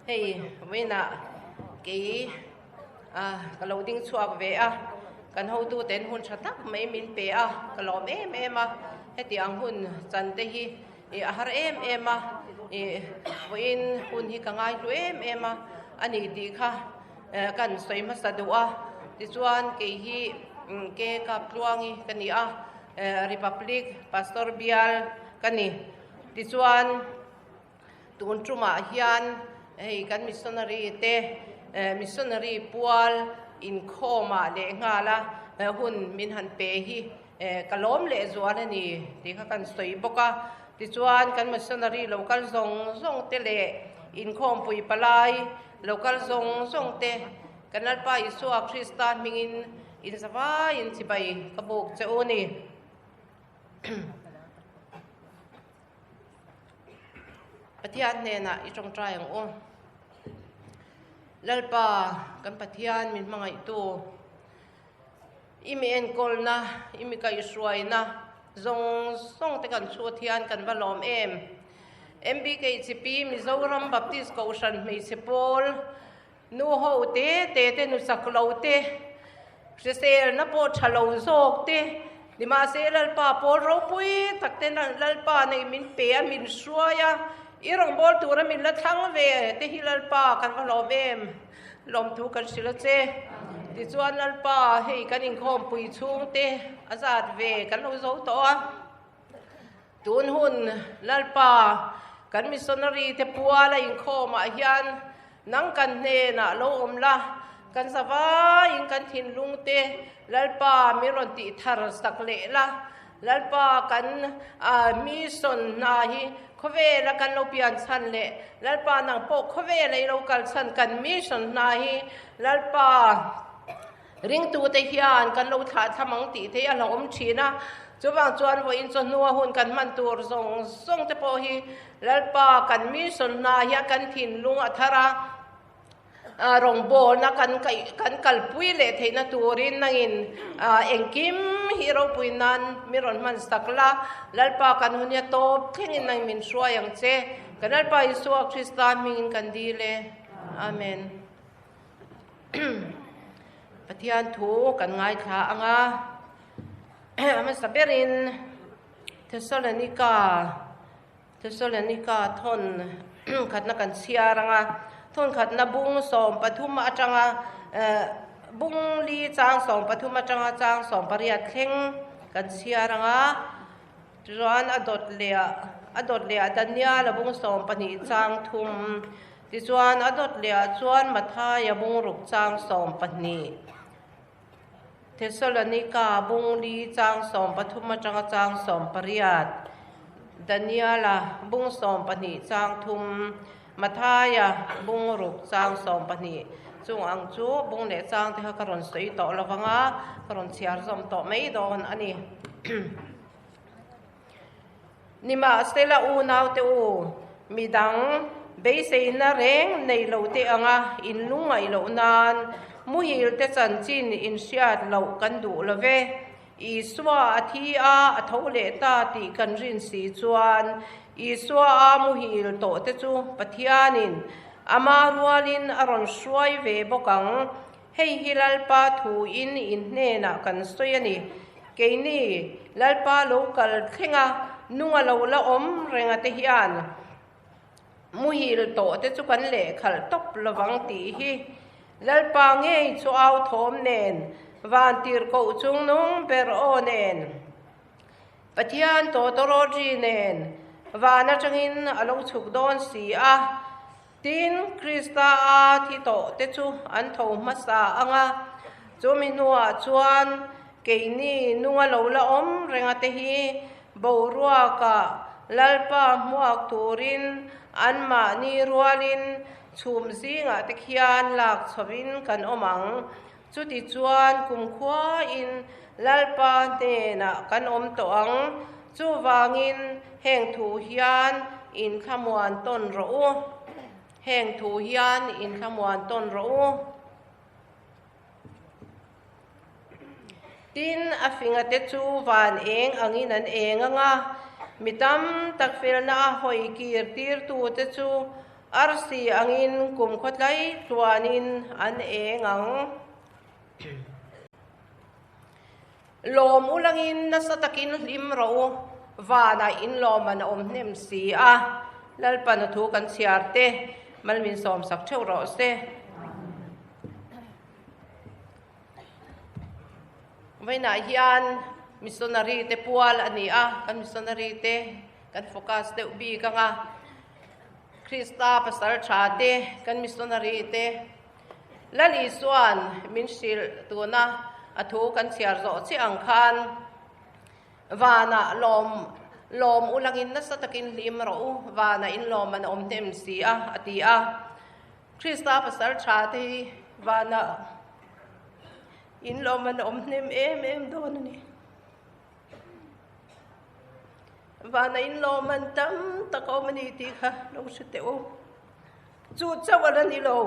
Hei vawiinah kei ka lo ding chhuak ve a, kan hotuten hun tha tak mai min pe a, ka lawm em em a, heti ang hun chan te hi ih a har em em a, ih vawiin hun hi ka ngaihlu em em a, a ni tih kha kan sawi hmasa duh a, tichuan kei hi ke kap tluangi ka ni a, Republic Pastor bial ka ni, tichuan. Tun tumah hian hei kan missionary te missionary pual inkhawmah leh nghal a hun min han pe hi ka lawm leh zual a ni tih kha kan sawi bawk a. Tichuan kan missionary lo kal zawng zawng te leh inkhawmpui palai lo kal zawng zawng te kan Lalpa Isua Krista hmingin inzavaiin chibai ka buk che u ni. Pathian hnenah i tawngtai ang u. Lalpa, kan Pathian min hmangaihtu, i mi enkawlna, i mi kaihhruaina zawng zawng te kan chhut hian kan va lawm em. MBKHP Mizoram Baptist Kohhran Hmeichhe Pawl Nu ho te te te, nu chak lo te, hriselna pawh tha lo zawk te, nimahse Lalpa pawl ropui tak te Lalpa nei min pe a, min hruai a, i rawngbâwl tura min la thlang ve te hi Lalpa kan va hlawm em? Lawmthu kan hrilh a che. Tichuan Lalpa hei kan inkhawmpui chhung te a zat ve kan lo zo tawh a. Tun hun Lalpa kan missionary te puala inkhawmah hian nang kan hnenah lo awm la, kan zavaiin kan thinlung te Lalpa min rawn tih thar sak leh la, Lalpa kan mission hna hi khawvela kan lo pian chhan leh Lalpa nang pawh khawvela i lo kal chhan kan mission hna hi Lalpa Ringtute hian kan lo thlah thlam ang tih te hi a hlauhawm thin a, chuvang chuan vawiin chawhnua hun kan hman tur zawng zawng te pawh hi Lalpa kan mission hna hian kan thinlung a thar a, rawngbawlna kan kan kalpui leh theihna turin nangin engkim hi ropui nan min rawn hman sak la, Lalpa kan hun hi a tawp thlengin nangin min hruai ang che, kan Lalpa Isua Krista hmingin kan dil e. Amen. Pathian thu kan ngaithla ang a, a hmasa berin Thessalonica Thessalonica thawn khatna kan chhiar ang a, thawn khatna bung 13 atanga bung li chang 13 atanga chang 18 thleng kan chhiar ang a, Chuan a dawt leh ah a dawt leh ah Daniel a bung 12 chang thum. Tichuan a dawt leh ah chuan Matthai a bung ruk chang 12. Thessalonica bung li chang 13 atanga chang 18. Daniel a bung 12 chang thum. Matthai a bung ruk chang 12. Chung ang chu bung leh chang te kha ka rawn sawi tawh lovang a, ka rawn chhiar zawm tawh mai dawn a ni. Nimahsela unaute u, midang beiseina reng nei lo te anga in lungngaih loh nan muhil te chanchin in hriat loh kan duh lo ve. Isua a thi a, a tho leh ta tih kan rin si chuan Isua a muhil tawh te chu Pathianin ama rualin a rawn hruai ve bawk ang. Hei hi Lalpa thuin in hnenah kan sawi a ni. Keini, Lalpa lo kal thlenga nunga lo la awm renga te hian muhil tawh te chu kan lehkhalh tawp lovang tih hi Lalpa ngei chu au thawm nen, vantirhkoh chungnung ber aw nen, Pathian tawtawrawṭi nen van atangin a lo chhuk dawn si a. Tin, Krista a thi tawh te chu an tho hmasa ang a, chumi hnuah chuan keini nunga lo la awm renga te hi boruakah Lalpa hmuak turin anmahni rualin chhum zingah te khian lak chhovin kan awm ang. Chuti chuan kumkhuain Lalpa hnenah kan awm tawh ang. Chuvangin heng thu hian inthlamuan tawn rawh u. Heng thu hian inthlamuan tawn rawh u. Tin, a finga te chu van eng angin an eng ang a, mi tam tak felna a hawi kir tirtu te chu. Arsi angin kum khawtlai tluanin an eng ang. Lawm ulangin nasa takin hlim rawh u, vanah in lawm an awm hnem si a, Lalpan a thu kan chhiar te mal min sawmsak theuh rawh se. Vawiinah hian missionary te pual a ni a, kan missionary te kan focus deuh bik ang a, Krista pasal tha te kan missionary te Lal Isuan min hrilh tuna a thu kan chhiar zawh chiah ang khan vanah lawm lawm ulangin nasa takin hlim rawh u, vanah in lawm an awm hnem si a, a ti a. Krista pasal tha te hi vanah in lawm an awm hnem em em dawn a ni. Vanah in lawm an tam tak a awm a ni tih kha lo hre teh u. Chu chauh a la ni lo.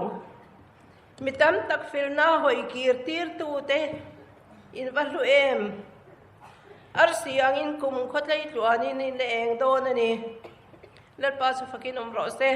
Mi tam tak felna hawi kir tir tu te in va hlu em. Arsi angin kum khawtlei tluanin in la eng dawn a ni. Lalpa chu fakin awm rawh se.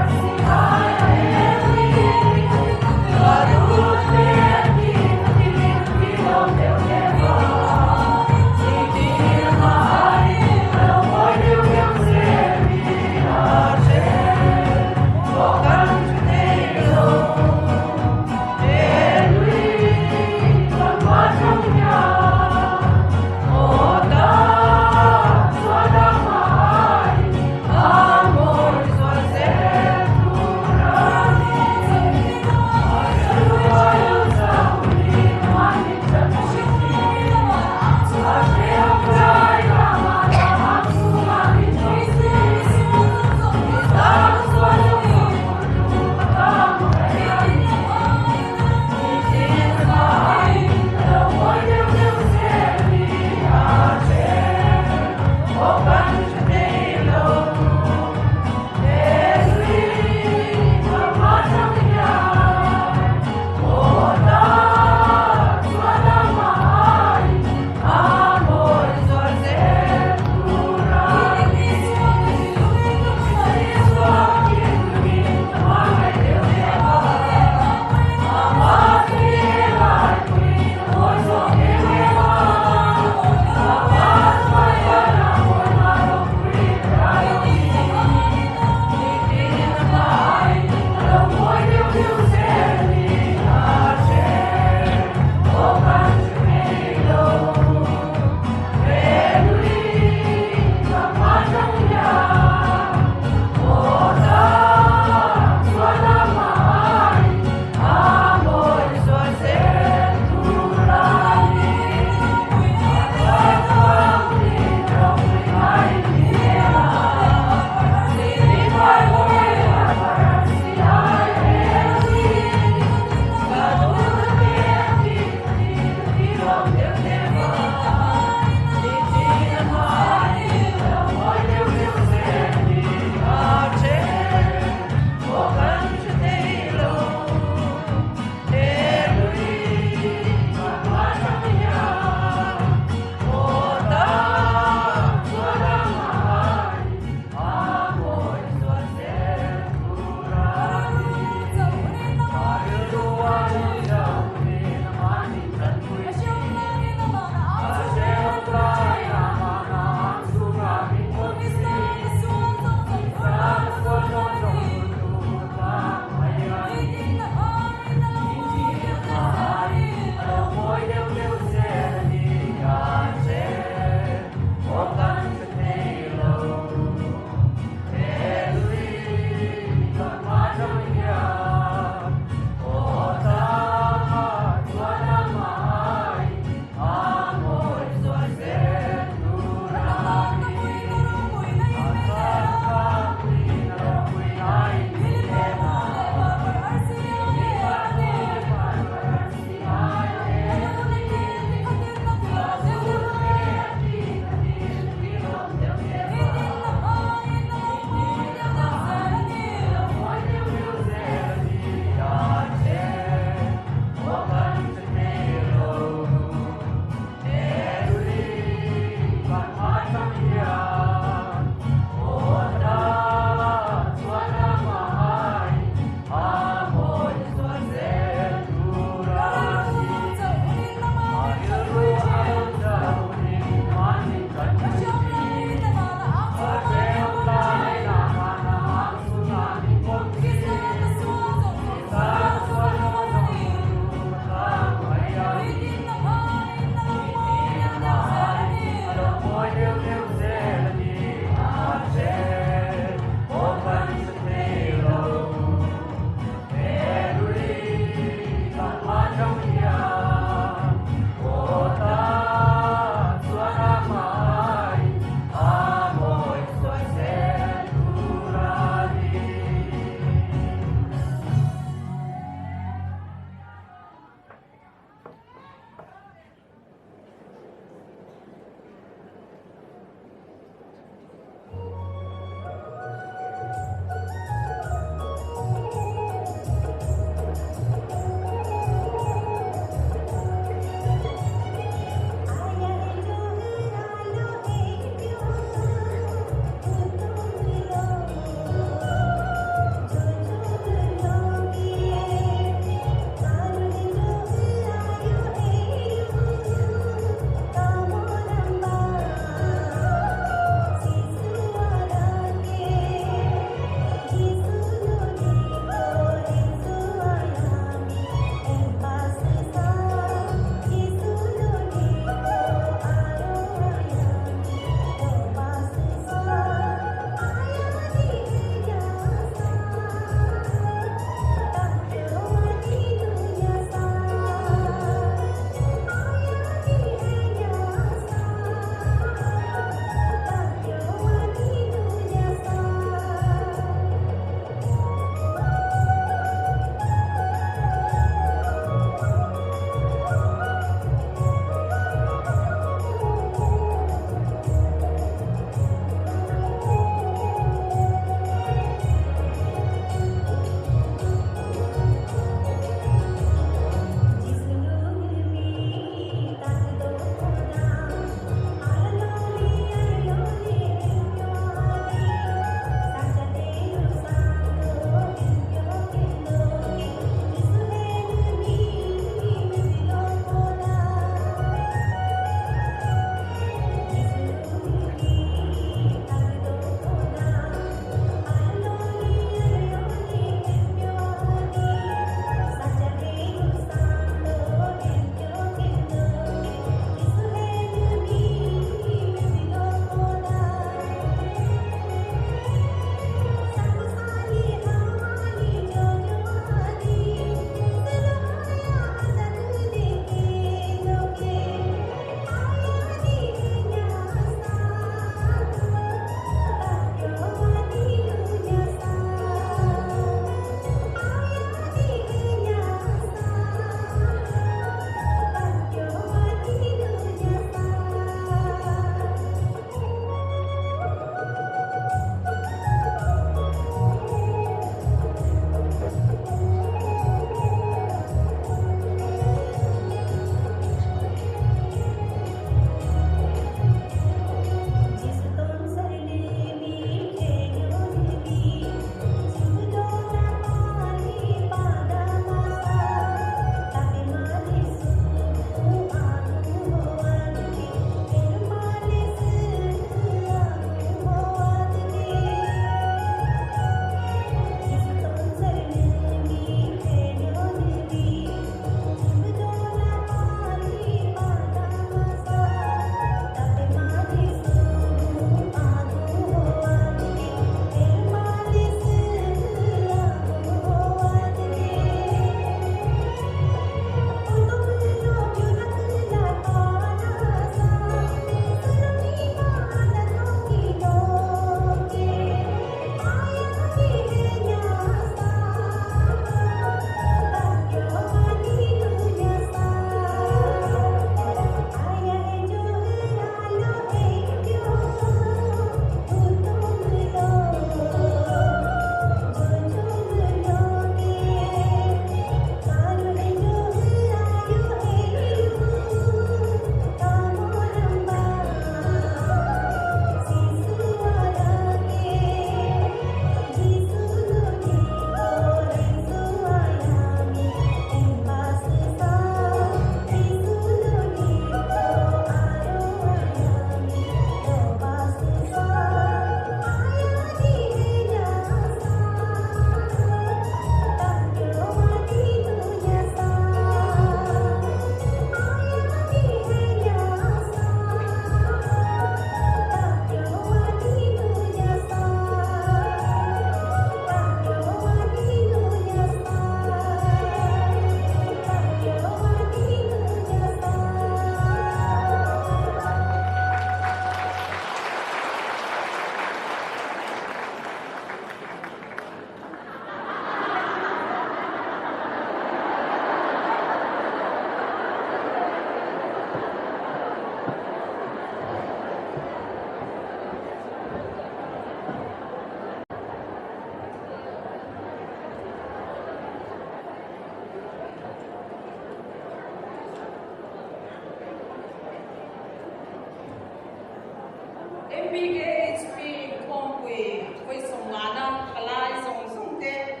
MBKHP Inkhawmpui vawi sawmngana palai zawng zawng te,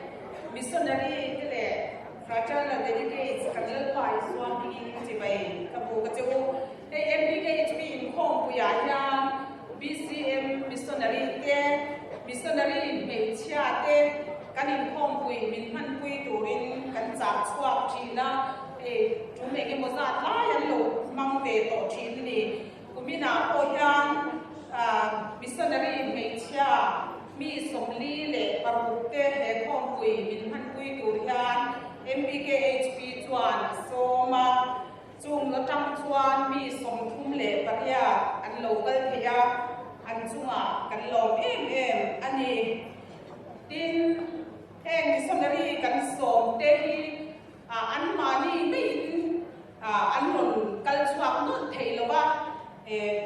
Missionary te leh Fraternal Delegates kan Lalpa Isua hmingin chibai ka buk a che u. Hei MBKHP Inkhawmpuiah hian BCM Missionary te, Missionary hmeichhia te kan inkhawmpui min hmanpui turin kan chah chhuak thin a, hei tum engemaw zat lai an lo hmang ve tawh thin a ni. Kuminah pawh hian Missionary hmeichhia mi 46 te he khawmpui min hmanpui tur hian MBKHP chuan a sawm a. Chung atang chuan mi 38 an lo kal thei a, an chungah kan lawm em em a ni. Tin, heng missionary kan sawm te hi anmahni maiin an rawn kal chhuak nawlh thei lo va,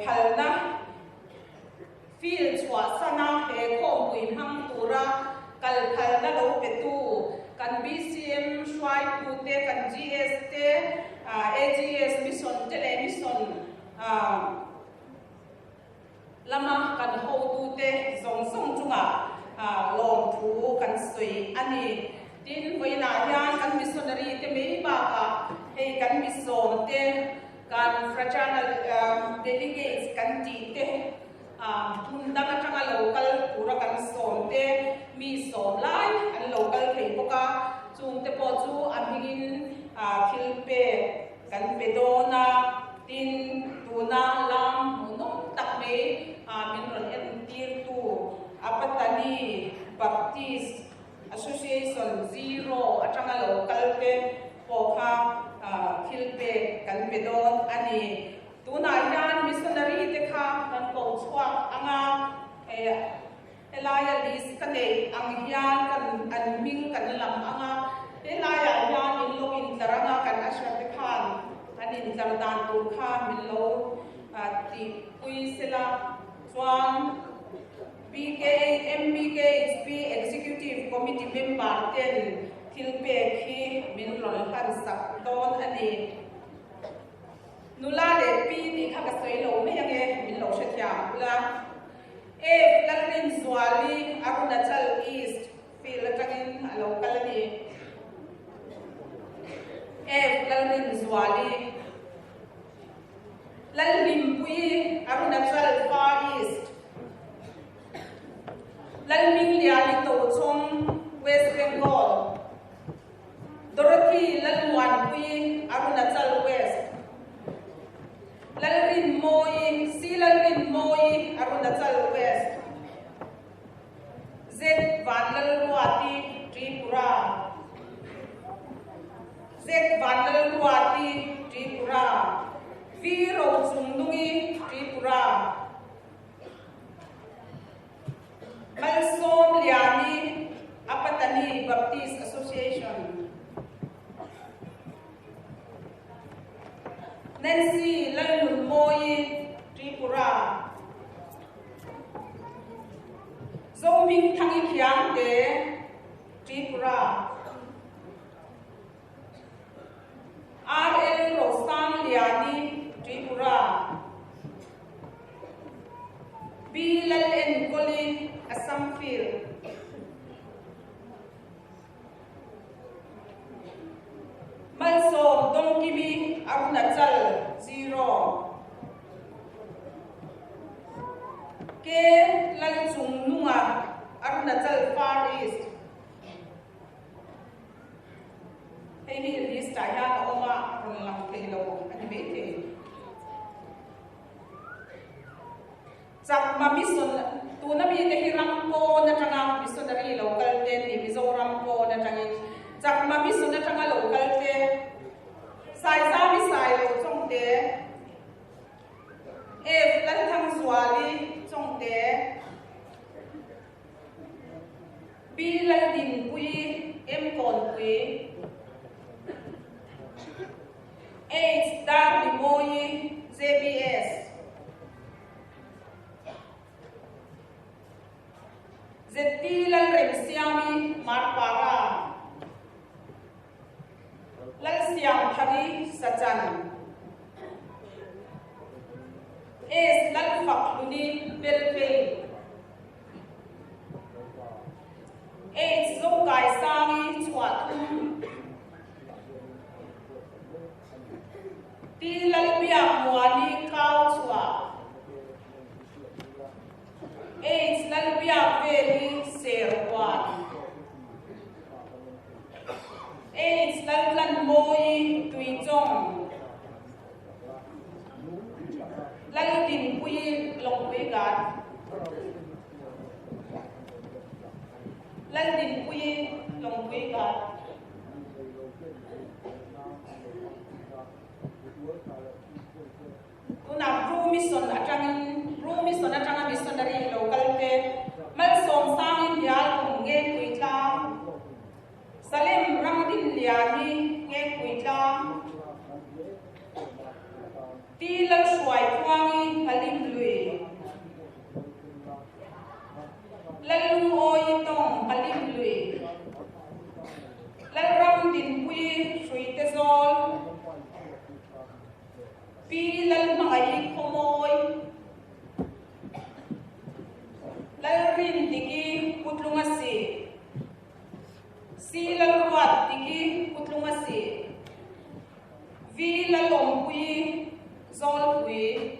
phalna field chhuahsana he khawmpui hmang tura kal phalna lo petu kan BCM hruaitute, kan GS te, AGS mission te leh mission lama kan hotute zawng zawng chungah lawmthu kan sawi a ni. Tin, vawiinah hian kan missionary te mai bakah hei kan misawm te, kan fraternal delegates kan tih te, hmun dang atanga lo kal tura kan sawm te, mi sawm lai an lo kal thei bawk a, chung te pawh chu a hmingin thil pek kan pe dawn a. Tin, tuna lam hmuhnawm tak mai min rawn entirtu Apatani Baptist Association Zero atanga lo kal te pawh kha thil pek kan pe dawn a ni. Tunah hian missionary te kha kan ko chhuak ang a, helaia list ka neih ang hian kan an hming kan lam ang a, helaiah hian in lo intlar ang a, kan usher te khan an intlar dan tur kha min lo tihpui sela chuan BK, MBKHP Executive Committee member ten thil pek hi min rawn hlan sak dawn a ni. Nula leh pi tih kha ka sawi lo mai ange, min lo hrethiam ula. F Lalrinzuali Arunachal East field atangin a lo kal a ni. F Lalrinzuali Lalhlimpuii Arunachal Far East Lalmingliani Tochhawng West Bengal Dorothy Lalmuanpuii Arunachal West Lalrinmawii C Lalrinmawii Arunachal West Z Vanlalruati Tripura Z Vanlalruati Tripura V Rochungnungi Tripura Malsawmliani Apatani Baptist Association Nancy Lalnunmawii Tripura Zohming Thangi Khiangte Tripura RL Rosangliani Tripura B Lalenkawli Assam Field Malsawm Dawngkimi Arunachal Zero K Lalchungnunga Arunachal Far East Hei hi list ah hian a awm a, rawn lang thei lo a ni maithei. Chakma mission tuna mite hi ram pawn atanga missionary lo kal te an ni, Mizoram pawn atangin Chakma mission atanga lo kal te, Saizami Sailo Chawngte, F Lalthangzuali Chawngte, Pi Laldinpuii M Kawnpui, H Darlimawii JBS, ZT Lalremsiami Marpara, Lalsiamthari Sachan, S Lalfakhluni Belpe. pathum. Ti Lalbiakmuani Kau chhuah. H Lalbiakveli Serhuan. H Laltlanmawii Tuichawng. Laldinpuii Lawngpui Gat. Laldinpuii Lawngpui Gat. Tunah Bru Mission atangin Bru Mission atanga missionary lo kal te Malsawm sangin hial kum Ngengpui tlang Salem ram din lian hi Ngengpui tlang Ti Lalhruai Khuangi Nghalim lui Lalungawi tawng Nghalim lui Lalram Dinpui Hruite zawl Pi Lalhmangaih Khawmawi Lalrin Diki Putlunga si Si Lalruat Diki Putlunga si V Lalawmpui Zawlpui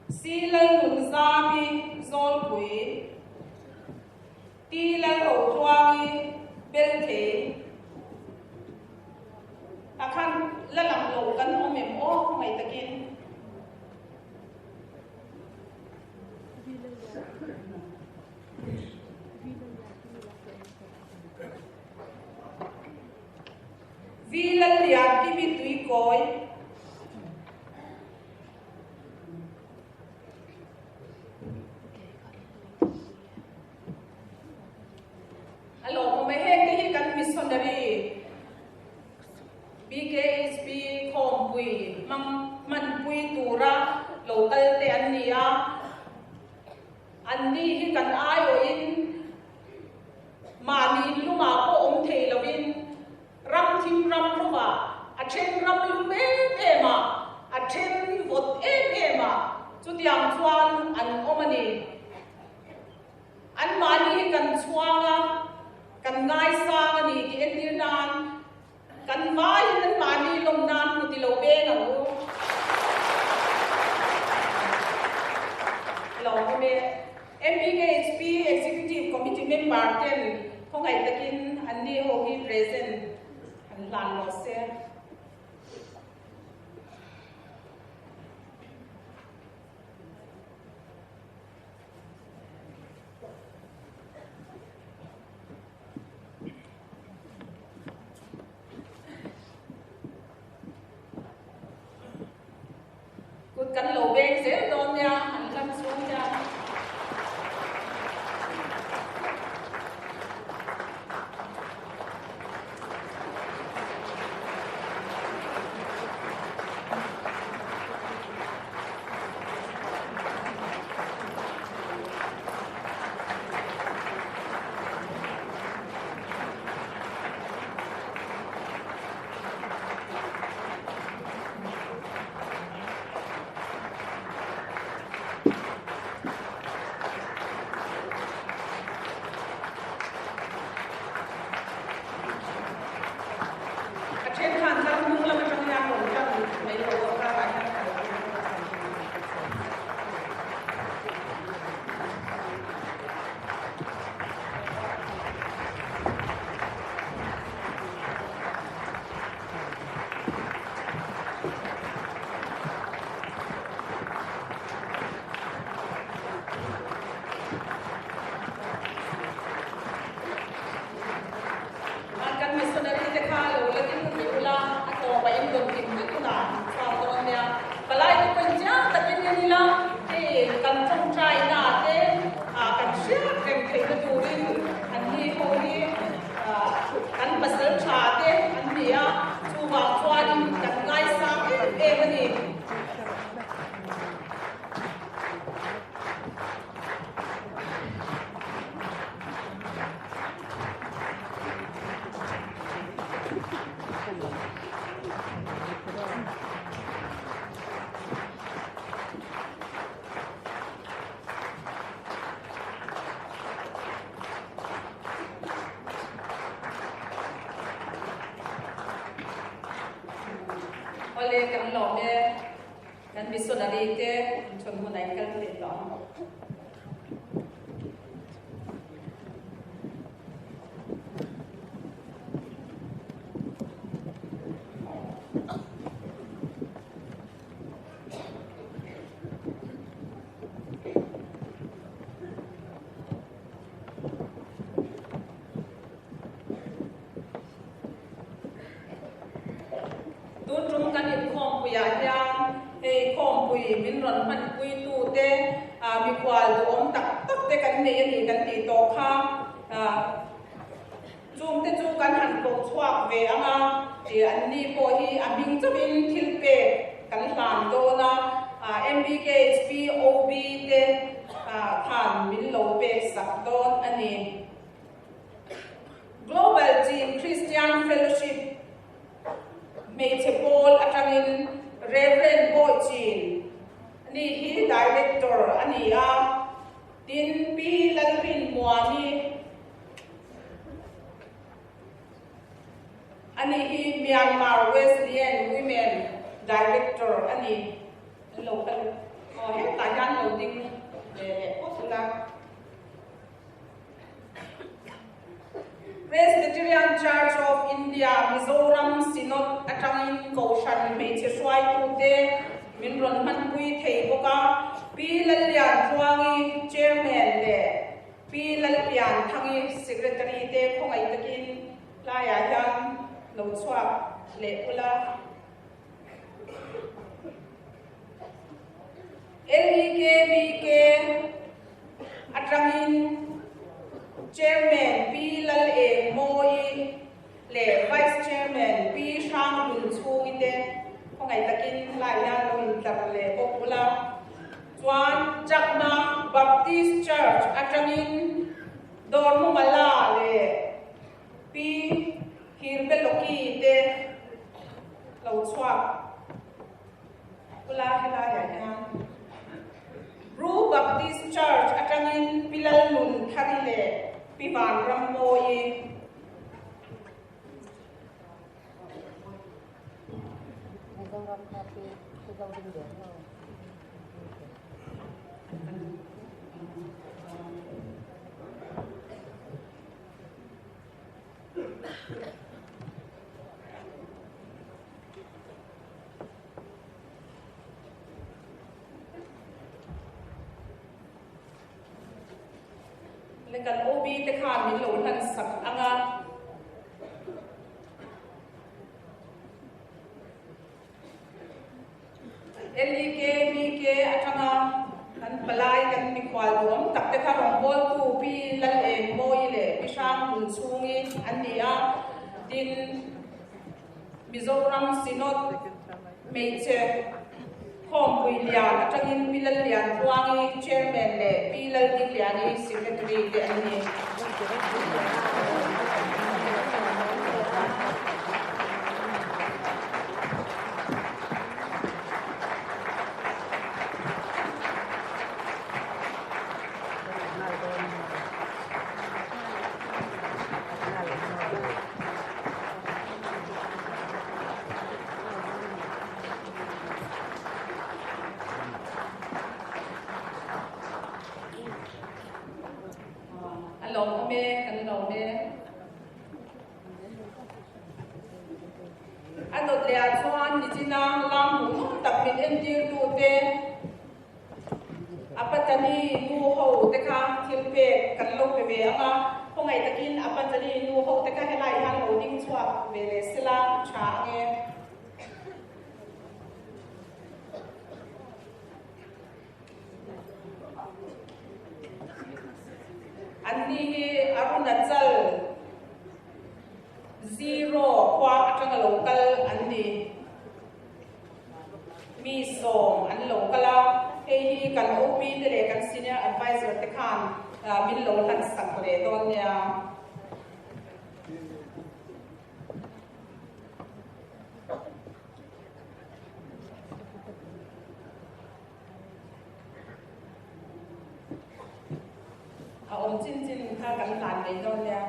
Si Lalnunzami Zawlpui T Lalrotluangi Belthei Tah khan la lang lo kan awm em aw ngaih takin. V Lallian Kimi Tuikawi. A lawmawm e, heng te hi kan missionary BKHP khawmpui hmang hmanpui tura lo kal te an ni a, an ni hi kan aiawhin mahni lungah pawh awm thei lovin ram thim ram rawngah a then ram lum em em a, a then vawt em em a, chutiang chuan an awm a ni. Anmahni hi kan chhuang a, kan ngaisang a ni tih entir nan kan vaiin anmahni lawm nan hmu ti lo veng ang u. Lo awm e. MBKHP Executive Committee member ten khawngaih takin anni ho hi present an hlan rawh se. Kut kan lo beng zel dawn nia, an hlan chhung hian. Awle kan lawm e, kan missionary te chhun hmunah in kal thei tawh ang. Tun tum kan inkhawmpuiah hian hei khawmpui min rawn hmanpuitute mikhual duhawm tak tak te kan nei a ni kan tih tawh kha. Chungte chu kan han koh chhuak ve ang a, ih anni pawh hi a hming chauhin thil pek kan hlan dawn a, MBKHP OB te khan min lo pek sak dawn a ni. Global Chin Christian Fellowship hmeichhe pawl atangin Rev. Bawi Chin ni hi Director a ni a, tin Pi Lalrinmuani, Ani hi Myanmar Wesleyan Women Director a ni. An lo kal aw hetah hian lo ding ve leh phawt ula. Presbyterian Church of India Mizoram Synod atangin Kohhran hmeichhe hruaitute min rawn hmanpui thei bawk a, Pi Lalliantluangi Chairman leh Pi Lalpianthangi Secretary te khawngaih takin laiah hian lo chhuak leh ula. LEKBK atangin Chairman Pi Lalengmawii leh Vice Chairman Pi Hranglunchhungi te khawngaih takin laiah hian lo intlar leh bawk ula. Chuan Chakma Baptist Church atangin Dawrmumala leh Pi Hirbeloki te lo chhuak ula helaiah hian Bru Baptist Church atangin Pi Lalnunthari leh Pi Vanrammawii. Le kan OB te khan min lo hlan sak ang a. LEK, BK atanga kan palai kan mikhual duam tak te kha rawngbawltu Pi Lalengmawii leh Pi Hranghlunchhungi an ni a. Tin, Mizoram Synod hmeichhe khawmpui lian atangin Pi Lalliantluangi Chairman leh Pi Laldingliani Secretary te an ni. A lawmawm e, kan lawm e. A dawt leh ah chuan nichina lam hmuhnawm tak min entirtu te a Patani nu ho te kha thil pek kan lo pe ve ang a, khawngaih takin a Patani nu ho te kha helai hian lo ding chhuak ve leh sela tha ang e. Anni hi Arunachal Ziro khua atanga lo kal an ni. Mi sawm an lo kal a, hei hi kan OP te leh kan Senior Advisor te khan min lo hlan sak leh dawn nia. A awm chin chin kha kan hlan mai dawn nia.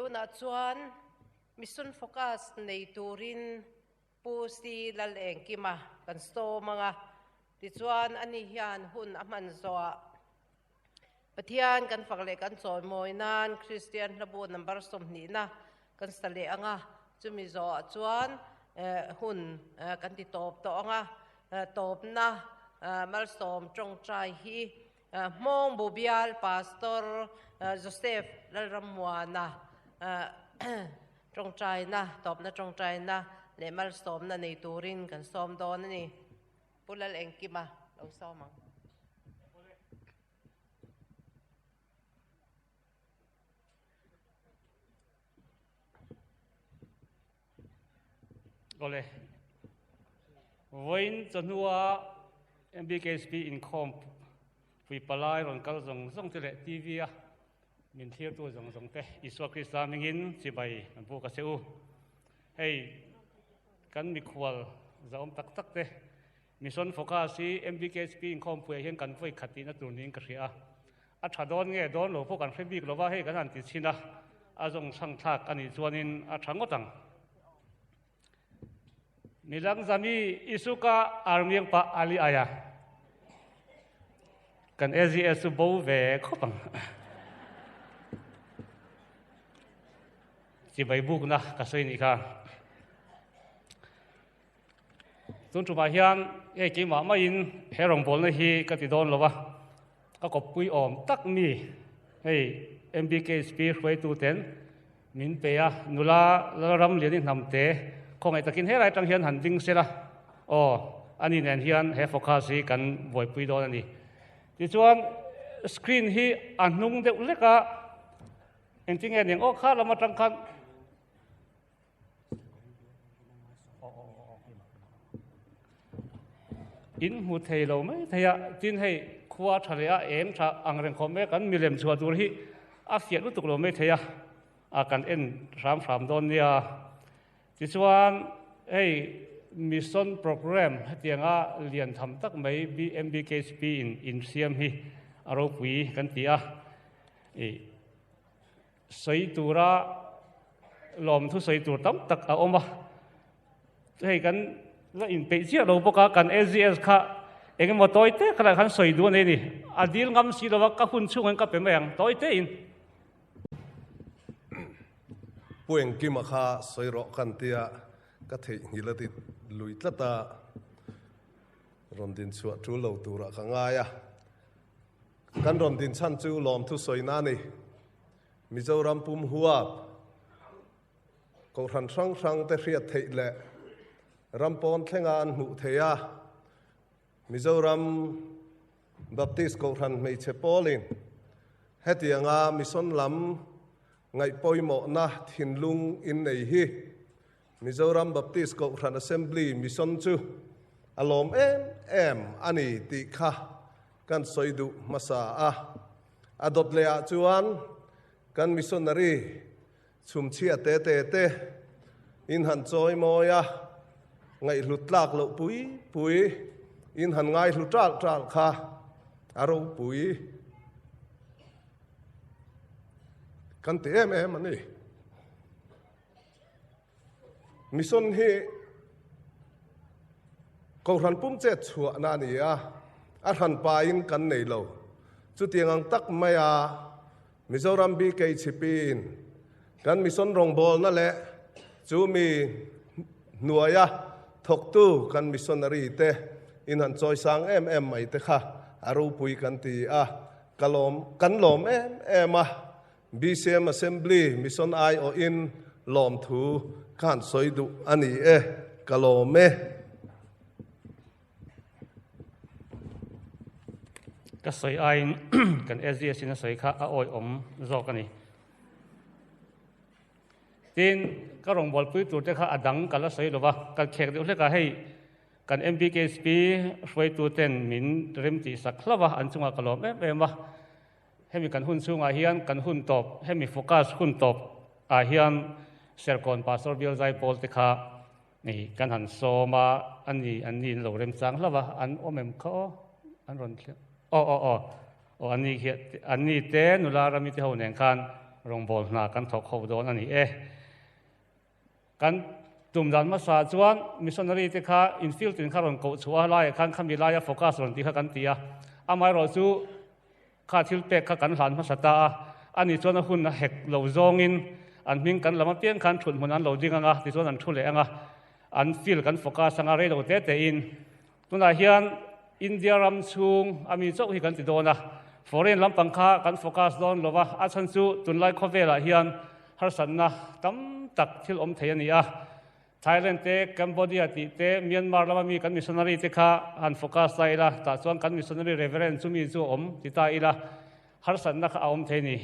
Tunah chuan Mission Focus nei turin Pu Si Lalengkima kan sawm ang a, tichuan ani hian hun a hman zawhah Pathian kan fak leh kan chawimawi nan Kristian hlabu number sawmhnihna kan sa leh ang a, chumi zawhah chuan hun kan ti tawp tawh ang a, tawpna malsawm tawngtai hi Hmawngbu bial Pastor Joseph Lalrammuana tawngtaina, tawpna tawngtaina leh malsawmna nei turin kan sawm dawn a ni. Pu Lalengkima lo sawm ang. Awle, vawiin chawhnua MBKSP inkhawm pui palai rawn kal zawng zawng te leh TV a min thlirtu zawng zawng te Isua Krista hmingin chibai an buk a che u. Hei kan mikhual zahawm tak tak te Mission Focus hi MBKSP inkhawm puiah hian kan vawi khat tihna tur niin ka hria a. A tha dawn nge dawn lo pawh kan hre bik lova, hei kan han ti chhin a, a zawng chhang thlak a nih chuanin a tha ngawt ang. Nilang zami Isuka Armiang pa Ali aia kan AGS chu bo ve khawp ang. Chibai bukna ka sawi nih kha. Tun tumah hian hei keimah maiin he rawngbawlna hi ka ti dawn lo va, ka kawppui awm tak mi hei MBKHP hruaitu ten min pe a, nula Lalramliani hnamte khawngaih takin helai atang hian han ding sela aw ani nen hian he focus hi kan buaipui dawn a ni. Tichuan screen hi a hnung deuh lek a, engtinge ning aw kha lam atang khan In hmu thei lo mai thei a, tin hei khua tha leh a eng tha ang reng khawp mai a, kan milem chhuah tur hi a fiah lutuk lo mai thei a, a kan en hram hram dawn nia. Tichuan hei mission programme hetianga lian tham tak mai BMBKHP in insiam hi a ropui kan ti a, ih. Sawi tura lawmthu sawi tur tam tak a awm a, hei kan la inpeih chiah lo bawk a, kan AGS kha eng emaw tawi te khalai khan sawi duh a nei a ni, a dil ngam si lo a, ka hun chhungin ka pe mai ang tawi tein. Pu Engkima kha sawi rawh kan tia ka theihnghilh a ti lui tlat a, rawn din chhuah tul lo turah ka ngai a. Kan rawn din chhan chu lawmthu sawina a ni. Mizoram pum huap, Kohhran hrang hrang te hriat theih leh ram pawn thlenga an hmuh theih a, Mizoram Baptist Kohhran hmeichhe pawlin hetianga mission lam ngaihpawimawhna thinlung in nei hi Mizoram Baptist Kohhran Assembly Mission chu a lawm em em a ni tih kha kan sawi duh hmasa a. A dawt leh ah chuan kan missionary chhumchhia te te te in han chawi mawi a, ngaihhlut tlak loh pui pui in han ngaihlu ṭalh ṭalh kha a ropui kan ti em em a ni. Mission hi Kohhran pum chet chhuahna a ni a, a hranpain kan nei lo. Chutiang ang tak maia Mizoram BKHP-in kan mission rawngbawlna leh chu mi hnuaia thawktu kan missionary te in han chawisang em em mai te kha a ropui kan ti a, ka lawm kan lawm em em a. BCM Assembly Mission aiawhin lawmthu ka han sawi duh a ni e, ka lawm e. Ka sawi aiin kan SGS in a sawi kha a awihawm zawk a ni. Tin, ka rawngbawlpui turte kha a dang ka la sawi lo va, ka khek deuh hlek a, hei Kan MBKSP hruaituten min remtih sak hlauh a, an chungah ka lawm em em a. Hemi kan hun chhungah hian kan hun tawp, hemi focus hun tawp ah hian Serkawn Pastor Bial Zaipawl te kha kan han sawm a, a ni, an ni in lo remchang hlauh a, an awm em kha aw, an rawn thleng, aw aw aw, aw an ni khi, an ni te nula rami te ho nen khan. Rawngbâwl hna kan thawk ho dawn a ni e. Kan tum dan hmasa chuan missionary te kha infield tin kha rawn koh chhuah a, laiah khan khami laia focus rawn tih kha kan ti a. Amaherawh chu kha thil pek kha kan hlan hmasa ta a, ani chuan a hun a hek lo zawngin an hming kan lam apiang khan thut hmun an lo ding ang a, tichuan an thu leh ang a, an field kan focus ang a, rei lo te tein Tunah hian India ram chhung a mi chauh hi kan ti dawn a, foreign lampang kha kan focus dawn lo va, a chhan chu tunlai khawvelah hian harsatna tam tak thil awm thei a ni a. Thailand te, Cambodia tih te, Myanmar lama mi kan missionary te kha han focus ta ila, tah chuan kan missionary reverend chumi chu a awm ti ta ila, harsatna kha a awm thei a ni.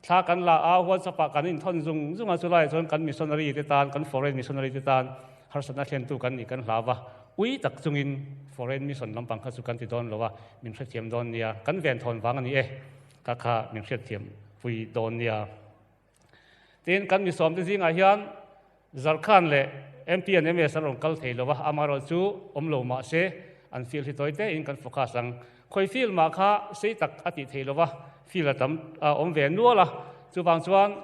Thla kan la a, WhatsApp ah kan inthawn zung zung a, chulaiah chuan kan missionary te tan, kan foreign missionary te tan harsatna thlentu kan nih kan hlau va, ui tak chungin foreign mission lampang kha chu kan ti dawn lo a, min hrethiam dawn nia, kan venthawn vang a ni e, ka kha min hriatthiam pui dawn nia. Tin, kan misawm te zingah hian Zarkhan leh MP and MS an rawn kal thei lo va, amaherawh chu awm lo mah se an field hi tawi tein kan focus ang. Khawi field mah kha sei tak a tih theih lo va, field a tam a awm ve nual a, chuvang chuan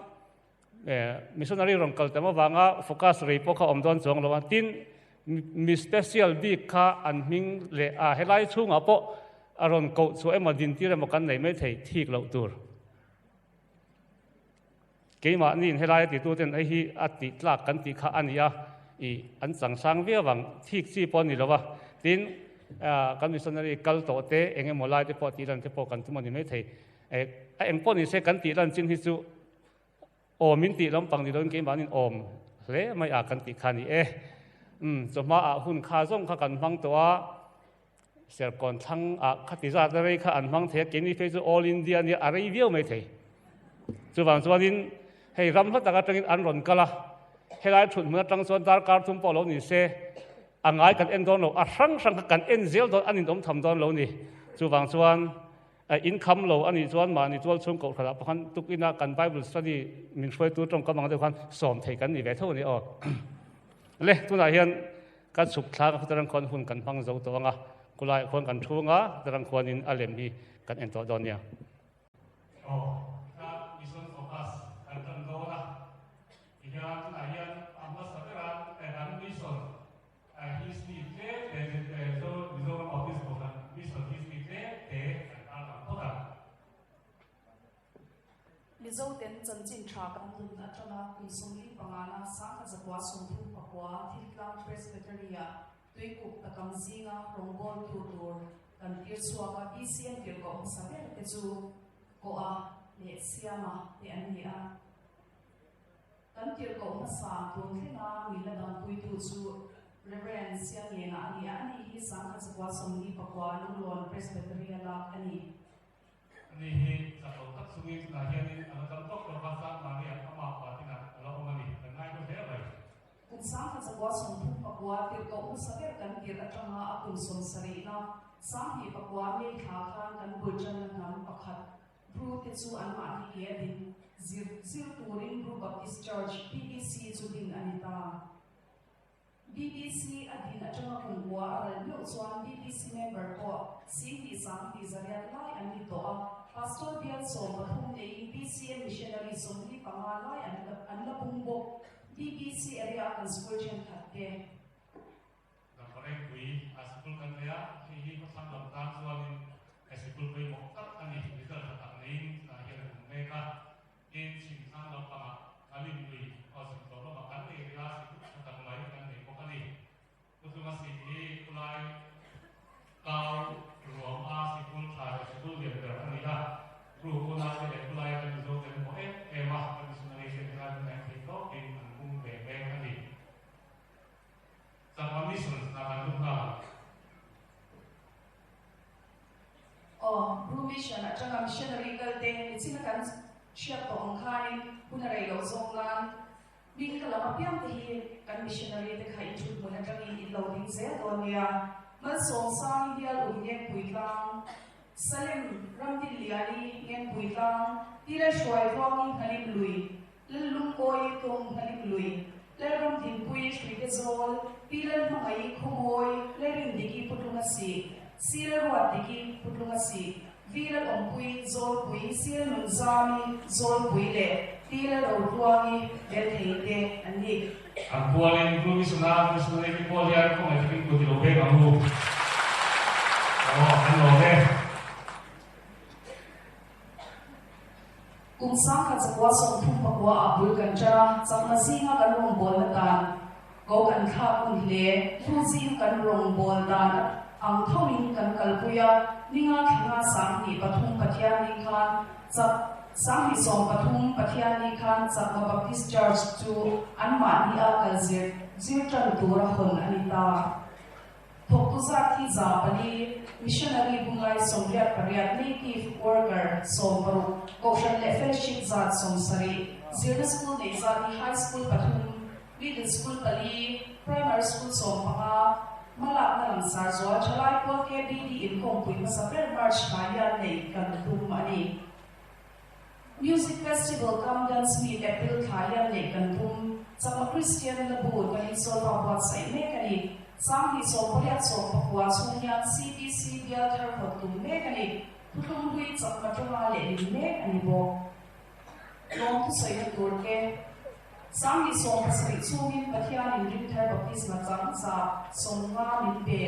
missionary rawn kal tam avanga focus rei pawh kha awm dawn chuang lo a. Tin, mi special bik kha an hming leh a helai chhungah pawh a rawn koh chhuah emaw dintir emaw kan nei maithei thik loh tur. Keimahniin helai a tituten hei hi a tih tlak kan tih kha a ni a, ih an chang sang viau ang, thik chi pawh a ni lo va. Tin, kan missionary kal tawh te eng emaw lai te pawh tih lan te pawh kan tum a ni maithei. A eng pawh ni se kan tih lan chin hi chu awm in tih lampang ni loin keimahniin awm hle mai a kan tih kha a ni e. Umm, chawhma ah hun kha zawng kha kan hmang tawh a. Serkawn thlang ah khati zat a rei kha an hmang thei a, keini phei chu All India nia a rei viau mai thei. Chuvang chuanin hei ram hla tak atangin an rawn kal a, helai thut hmun atang chuan darkar thum pawh lo ni se a ngai kan en dawn lo, a hrang hrang kha kan en zel dawn, an inawm tham dawn lo ni. Chuvang chuan in kham lo a nih chuan mahni tual chhung kohhranah pawh khan tukin a kan Bible study min hruaitu tawngkam ang deuh khan sawm thei kan ni ve tho a ni aw. Le tunah hian Kan chhuk thlak a Tarang khuan hun kan hmang zo tawh ang a, kulaiah khuan kan thu ang a, Tarang khuanin a lem hi kan en tawh dawn nia. Aw, tikha Mission Focus kan tan dawn a, tihian tunah hian a hmasa bera kan Mission History tlem te Mizoram Baptist Kohhran Mission History tlem te kan tarlang phawt ang. Mizoten chanchin tha kan nun atanga kum 45 na 1939 Thiltlang Presbytery-ah Tuikuk takam zinga rawngbawltu tur kan tir chhuak a, BCM tirhkoh hmasa ber te chu Koa leh Siama te an ni a. Kan tirhkoh hmasa tun thlenga mila dangpuitu chu Rev. Siamngenga a ni a, ani hi 1949 Lunglawn Presbytery-a lak a ni. Ani hi chak lo tak chungin tunah hianin a la dam tawk lo va, San Maria ama pa tinah a la awm a ni. Kan ngai hlu hle mai. Kum 1939 tirhkoh hmasa ber kan tirh atanga a kum 70na 29 May thla khan kan bul tanna hnam pakhat Bru te chu anmahni ke a din zir zir turin Bru Baptist Church, BBC, chu din a ni ta. BBC a din atanga kum kua a ral meuh chuan BBC member pawh 22,100 lai an ni tawh a, Pastor bial 13 neiin BCM missionary 45 lai an an la pung bawk. BBC area a kan school thenkhat te. Damparengpui a sikul kan nei a, hei hi khawthlang lam tan chuanin he sikul pawimawh tak a ni. Result tha tak neiin tunah hian a tum mek a. Tin, chhimthlang lampangah Kalim lui aw chhim tawh lamah kan nei rih a, sikul tha tak mai kan nei bawk a ni. Putlunga sik hi khulai kau ruam a sikul tha leh sikul lian ber a ni a, ru unaute leh khulai kan Mizo ten maw em em a, kan missionary ten helai hmunah hian thei tawkin an pung ve mek a ni. Chakma Missions hna kan lut nghal ang. Aw, Bru Mission atanga missionary kal te nichina kan hriat tawh ang khanin hun a rei loh zawk nan hming ka lam apiang te hi kan missionary te kha i thut hmun atangin in lo ding zel dawn nia. Malsawm Sangi bial um Ngengpui tlang, Salem Ramdin Liani Ngengpui tlang, Tile Hruai Tluangi Nghalim Lui, Lallungawi Tum Nghalim Lui, Lalramdinpui Hruite Zawl, Pi Lalhmangaih Khawmawi, Lalrindiki Putlunga Sih, Sir Ruatdiki Putlunga Sih, Vila Awmpui, Zawlpui, Silnunzami, Zawlpui leh Tila Rotluangi Belthei te an ni. An pualin Blue Mission-a missionary te pawl hian khawngaih takin kut i lo beng ang u. Aw, kan lawm e. Kum 1939 ah bul kan ṭan a, chakna zinga kan rawngbawlna dan ko kan thlak hun hle. Thu zing kan rawngbâwl dan ang thoin kan kalpui a, ninga thlenga 23 Pathianni khan chak 2013 Pathianni khan Chakma Baptist Church chu anmahni a kal zir zir ṭan tura hawn a ni ta. Thawktu zat hi 400, missionary hunlai 88, native worker 60, kohhran leh fellowship zat 70, zirna school nei zat hi high school pathum, middle school pali, primary school 15, hmalakna langsar zual thalai pawl KBD inkhawmpui hmasa ber March thla hian nei kan tum a ni. Music Festival cum Dance Meet April thla hian neih kan tum. Chakma Kristian Labu kan insawl pa buatsaih mek a ni. 2018 19 chhung hian CBC bial thar hawt tum mek a ni. Thuthlung hlui Chakma tawnga lehlin mek a ni bawk. Lawm thusawina tur te. 2017 chhungin Pathianin Ringthar Baptisma chang 150 min pe.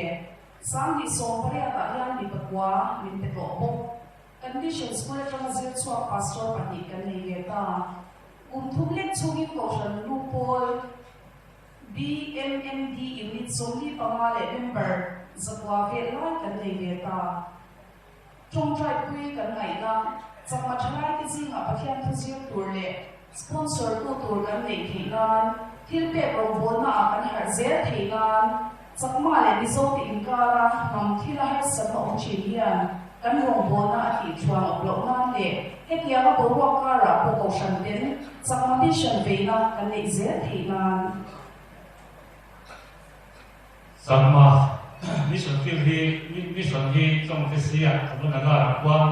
2018 ah hian mi pakua min pe tawh bawk. Kan Mission School atanga zir chhuak Pastor pahnih kan nei ve ta. Kum thum lek chhungin Kohhran lu pawl BMMD Unit 45 leh member 900 vel lai kan nei ve ta. Tawngtai pui kan ngaihna, chakma thalaite zingah Pathian thu zir tur leh sponsor tu tur kan neih theih nan, thil pek rawngbawlna ah kan harh zel theih nan, chakma leh Mizo te inkara hnam thila harsatna awm thin hian kan rawngbawlna a tih thuan awp loh nan leh hetianga boruak karah pawh kohhran ten chakma mission veina kan neih zel theih nan. Chakma mission field hi mission hi Chawngte sia Thamuna Nagar ah khuan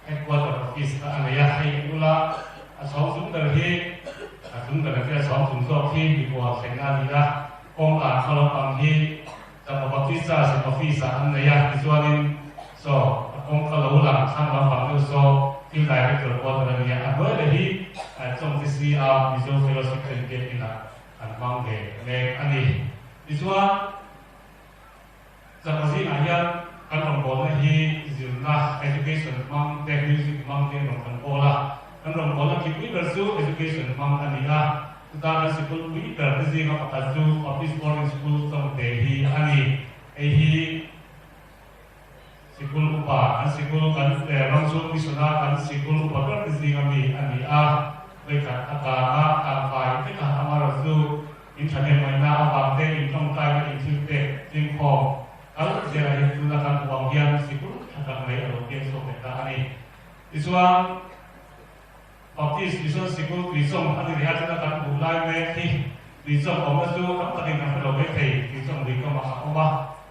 headquarter office kha a nei a, hei bula a chhawng chung ber hi a chung ber a chhawng chung zawk hi mikhual thlenna a ni a, kawngka khaw lampang hi Chakma Baptist Church in office ah an nei a, tichuanin saw a kawngka lo lang thlang lampang deuh saw field director quarter a ni a, a hnuai leh hi Chawngte sia Mizo Fellowship ten biakin ah an hmang ve mek a ni. Tichuan, chakma zingah hian kan rawngbawlna hi zirna, education, hmang te, music hmang te rawn kan pawl a. Kan rawngbawlna kipui ber chu education hmang a ni a. Chuta kan sikul pui ber te zinga pakhat chu Baptist Boarding School Chawngte hi a ni. Hei hi sikul upa, kan sikul kan ram chhung mission-a kan sikul upa ber te zinga mi a ni a. Vawikhat a kang a, kang fai vek a, amaherawhchu in thahnem ngaihna avang te, in tawngtaina in thil pek tlingkhawm kal zela hi tuna kan hmu ang hian sikul tha tak mai a lo piang chhuak leh ta a ni. Tichuan, Baptist Mission Sikul Tuichawng a ni leh a, tuna kan hmuh lai mek hi Tuichawng awmna chu tam takin kan hre lo mai thei, Tuichawng lui kamah a awm a,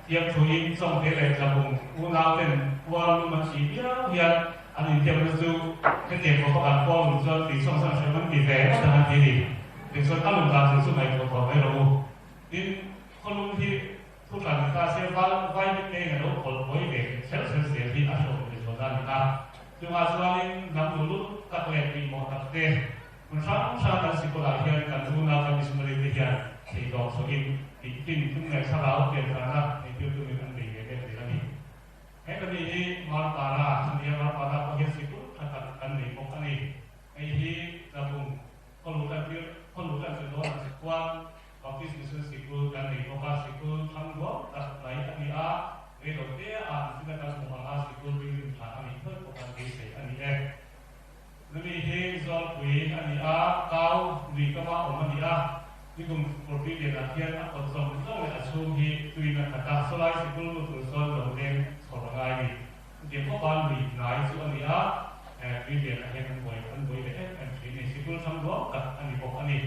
Thiamthuin Chawngte leh Tlabung unau ten pual lum an tih viau hian an intiamna chu hetiang khawpa kan pual lum chuan Tuichawng chuan hrem an ti ve ngawt ang an ti a ni. Tichuan a lum dan tur chu ngaihtuah tawh mai rawh u. Tin, khawlum hi thu tlan ni ta se val vai mitmeiin a lo phawlh buai ve kher kher zel hi a hlawh leh zual dan a ni a. Chungah chuanin hnam luluk tak leh tihmawh tak te hmun hrang hrang kan sikulah hian kan unau kan missionary te hian theihtawp chhuahin tih tin tum leh thlarau piankarna neitir tumin an bei ve mek zel a ni. He ka ni hi Marpara a ni a, Marpara pawh hian sikul tha tak kan nei bawk a ni. Hei hi Tlabung khawlu tan tir khawlu tan chu dawn ang che khuan Baptist Mission Sikul kan nei bawk a, sikul thlang duam tak mai a ni a, reilo te ah an zina kan hmu ang a, sikul building tha a nih thawi pawh kan beisei a ni e. Numi hi Zawlpui a ni a, kau lui kama awm a ni a, nikum Kurpui lianah hian a kawt zawng zawng leh a chhung hi tuin a khat a, sawlai sikul lut tur chuan lo leng chhawr a ngai ni. Chutiang khawpa lui hnai chu a ni a, tui lianah hian an buai an buai leh em em thin a ni, sikul thlang duam tak a ni bawk a ni.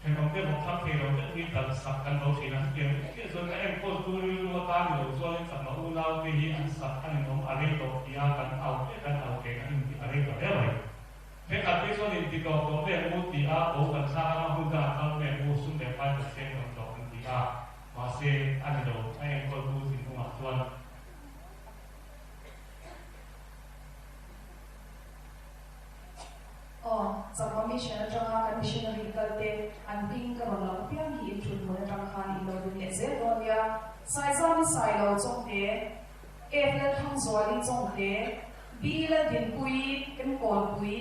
Thenawmte bawk thlang thei lo deuh hi kalh sak kan lo thin a, hetiang chiah chuan a enkawl tu rilru atan ni lo chuanin chakma unaute hi an sak a ninawm a rei tawh ti a kan au hle kan au ke an inti a rei ta hle mai. Thenkhat phei chuan inti tawh tawh ve ang u ti a ko kan thlak anga hun dangah kal ve ang u sum leh pai kan seng tam tawh an ti a, mahse a ni lo a enkawl tu thinlungah chuan. Mission atanga kan missionary kal te an hming ka rawn lam apiang hi in thut hmun atang khan in lo ding leh zel dawn nia. Saizami Sailo Chawngte, F Lalthangzuali Chawngte, B Laldinpuii Mkawnpui,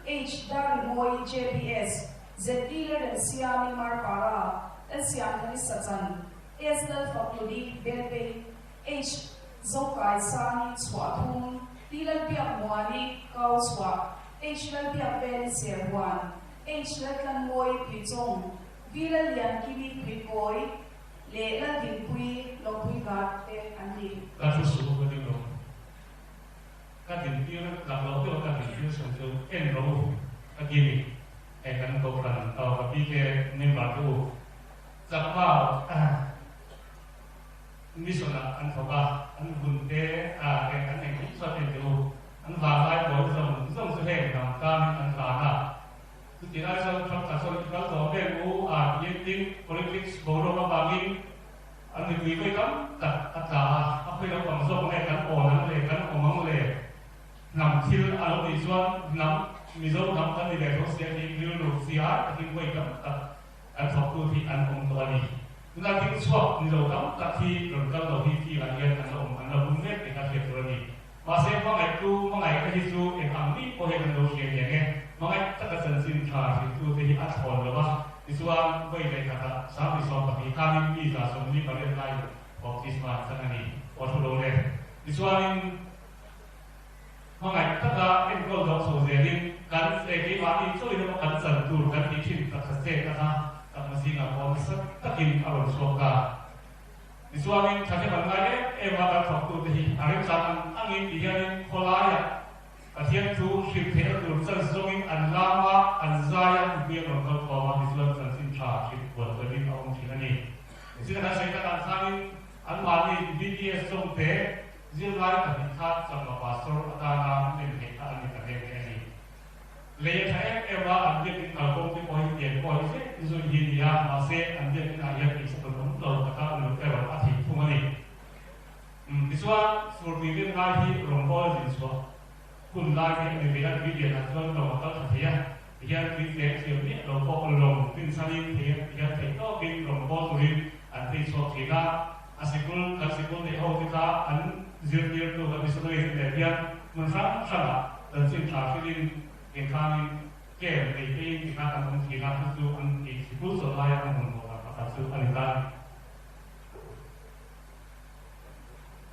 H Darrimawi JBS, ZD Lalremsiami Marpara, Lalsiamthani Sachan, S Lalfakhludi Belpei, H Zokai Sangi Chhuahthum, T Lalbiakmuani Kau Chhuah, H Lalbiakveli Serhuan, H Laltlanmawi Tuichawng, V Lalliankimi Tuikawi leh Laldinpuii Lawngpui Gat te an ni. Ka thu suh ka ding lo. Ka dintir lak loh deuh a ka dintir chhan chu en ro ka ti ni. Hei kan kohhran ka PK member te u Chakma mission ah an thawk a, an vun te eng an engkim chuan en teh u. An vanglai pawl zawng zawng chu heng hnam tanin an hlan a. Chutih lai chuan Trump kha chuan i kal tawh mek u a tiin tin politics boruak avangin an mipui vawi tam tak a tla a, a khawi lo pang zawk nge kan awn ang le, kan awm ang le, hnam thil a lo nih chuan hnam Mizo hnam kan ni ve tho sia tiin rilru chi ai takin vawi tam tak kan thawktu hi an awm tawh a ni. Tunah ding chhuak ni lo tam tak hi rawn kal lo hi field ah hian an la awm an la bum mek tih kha hriat tur a ni. Mahse hmangaihtu hmangaihna hi chu eng ang mi pawh hian an lo hria nge nge. Hmangaih taka chanchin tha hrilhtute hi a thlawn lo va, tichuan vawi leh khatah 2012 khanin mi 48 laiin baptisma an chang a ni. Aw thu lo le. Tichuanin hmangaih taka enkawl dawh chho zelin kan e keimahni chauhin emaw kan chan tur kan tih thin taksa chetna kha takna zingah pawh nasa takin a rawn chhuak ta. Tichuanin thahnem an ngai em em a, kan thawktute hi a remchang ang angin ti hianin khawlaiah Pathian chu hrilh theihna tur chan zawngin an lam a, an zai a, mipui an rawn kal khawm a, tichuan chanchin tha hrilh kual kualin a awm thin a ni. Zin a kan sawi takah khanin anmahni BTS chawngte zirlai 2 kha chakma pastor atana nem theih kha an ni ta nghe nghe a ni. Lei a tha em em a, an biakin kalkawng te pawh hi pian pawh hi zet zui hi a ni a, mahse an biakin ah hian tihsak an awm lo taka uluk erawh a theih thung a ni. Umm tichuan furpui vel ngai hi rawngbâwl a zin chhuah hun lai te a ni ve a, tui lian ah chuan lawng a kal tha thei a, tihian tui tleng thiam miah lo pawh lawng rinchhanin thei a, tihian theih tawkin rawngbâwl turin an phei chhuak thin a, a sikul kan sikul neih ho te kha an zirtirtu kan missionary te nen hian hmun hrang hrangah chanchin tha hrilhin engkhangin camp nei pheiin tikhan an awm thin a, chu chu an tih sikul chawlh laia an rawn bawh dan pakhat chu a ni ta.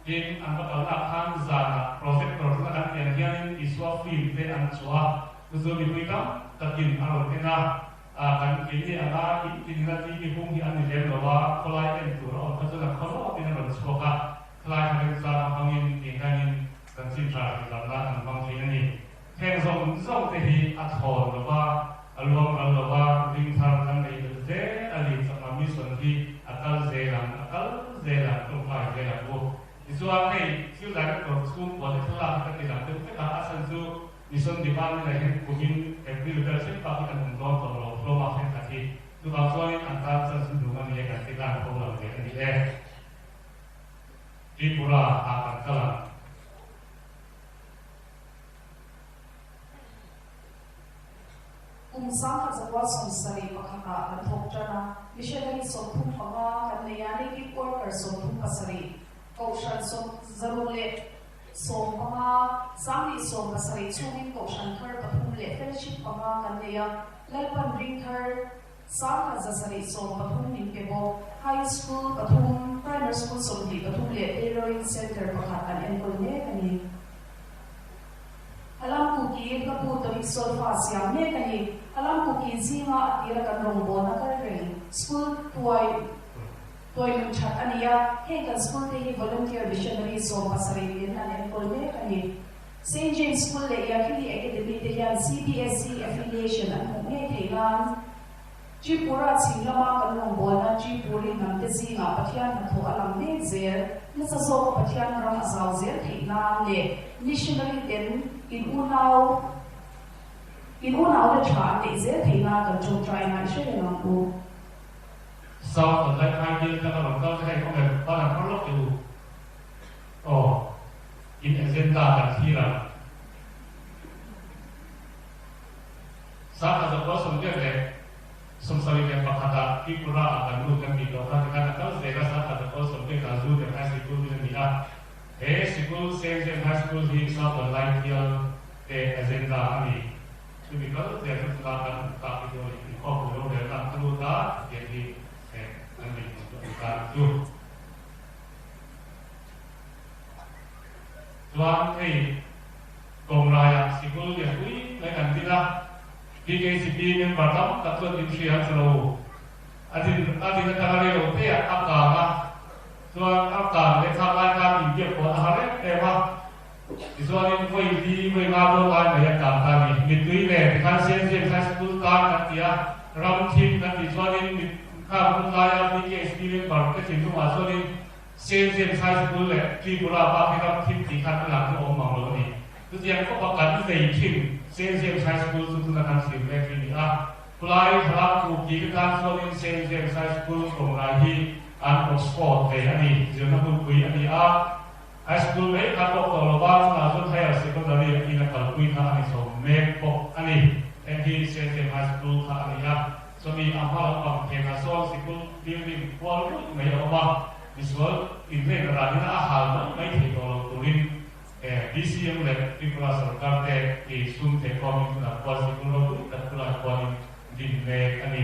Tin, an va kalnak khan zanah projector tuna kan tih ang hianin Isua film te an chhuah a, chu chu mipui tam takin a rawn en a, kan keini anga in tinina TV hung hi an ni lem lo a, khawlai en tur a awm kha chuan a khaw lawtin a rawn chhuak a, khalai kha remchang hmangin engkhanin chanchin tha hrilh nan an hmang thin a ni. Heng zawng zawng te hi a thlawn lo va, a luang ral lo va, ring thar kan nei belh zel a ni. Chakma Mission hi a kal zel ang, a kal zel ang, tawngtai zel ang u. Tichuan hei thil director chhungkua te thlalak hi ka ti lang deuh vek a, a chhan chu Mission Department ah hian kumin April vel thleng bak hi kan awm dawn tawh lo, hlawm ah thenkhat hi. Chuvang chuanin an tan chance hi duh a ni e, kan ti khan pho lang ve a ni e. Tripura ah kan kal ang. Kum 1971 ah kan thawk tan a, missionary 35 kan nei a, native worker 37, kohhran 115, 1070 chhungin kohhran thar pathum leh fellowship panga kan nei a, Lalpan ring thar 1713 min pe bawk. High school pathum, primary school 23 leh tailoring center pakhat an enkawl mek a ni. Halam Kuki hlabu tonic solfa siam mek a ni. Halam Kuki zinga a tira kan rawngbawlna kal reng school tuai tuai nun that a ni a, heng kan school te hi volunteer missionary 17 ten an enkawl mek a ni. St. James School leh Yakhili Academy te hian CBSE affiliation an hmuh ngei thei nan Tripura chhim lama kan rawngbawlna Tripuri hnam te zingah Pathian hnathawh a lang mek zel, nasa zawka Pathian ram a zau zel theih nan leh missionary ten in unau in unau te tha an neih zel theih nan kan tawngtai na i hre reng ang u. South kan lai khai bial tlang a rawn kal te hei awm em? Ban an phar lawk teh u. Aw, in agenda kan thlir ang. 1971 ah Tripura ah kan lut kan tih tawh kha tikhan a kal zel a, 1980 ah Junior High Sikul din a ni a. He sikul Saint James High School hi Southern Laithial te agenda a ni. Chumi kal zel chu tunah kan awm tak hi chu a ni. Inkhawmpui rorelna an lut a, hetiang hi kan dinhmun chu a ni ta chu. Chuan hei Kawnglaiah sikul lianpui mai kan din a, BKCP member tam tak chuan in hria an hre lo. A din a din atanga rei lo te ah a kang a, chuan a kang leh thlak lai khan inbiak pawh a har em em a. Tichuanin vawi li vawi nga dawn lai mai a kang ta a ni. Mittui nen tikhan Saint James High School tan kan ti a, ram thim kan tih chuanin mit khang hun laia BKCP member te thinlungah chuanin Saint James High School leh Tripura bak hi ram thim tih khan a lang chu a awm mang lo a ni. Chutiang khawpa kan vei thin Saint James High School chu tuna kan thlir mek hi a ni a. Khulai thlalak tu ki te tan chuanin Saint James High School tlawmngai hi an Oxford ve a ni, zirna hmunpui a ni a. High School mai kha tawk tawh lova chungah chuan Higher Secondary a ina kalpui kha a ni chho mek bawk a ni. Heng hi Saint James High School kha a ni a. Chumi a hma lampang phenah sawn sikul building kual ruih mai a awm a, misual inrêna ranin a hal mai mai thei tawh lo turin BCM leh Tripura sorkar te i sum theikhawmin tunah khual sikul ropui tak khulai khuanin din mek a ni.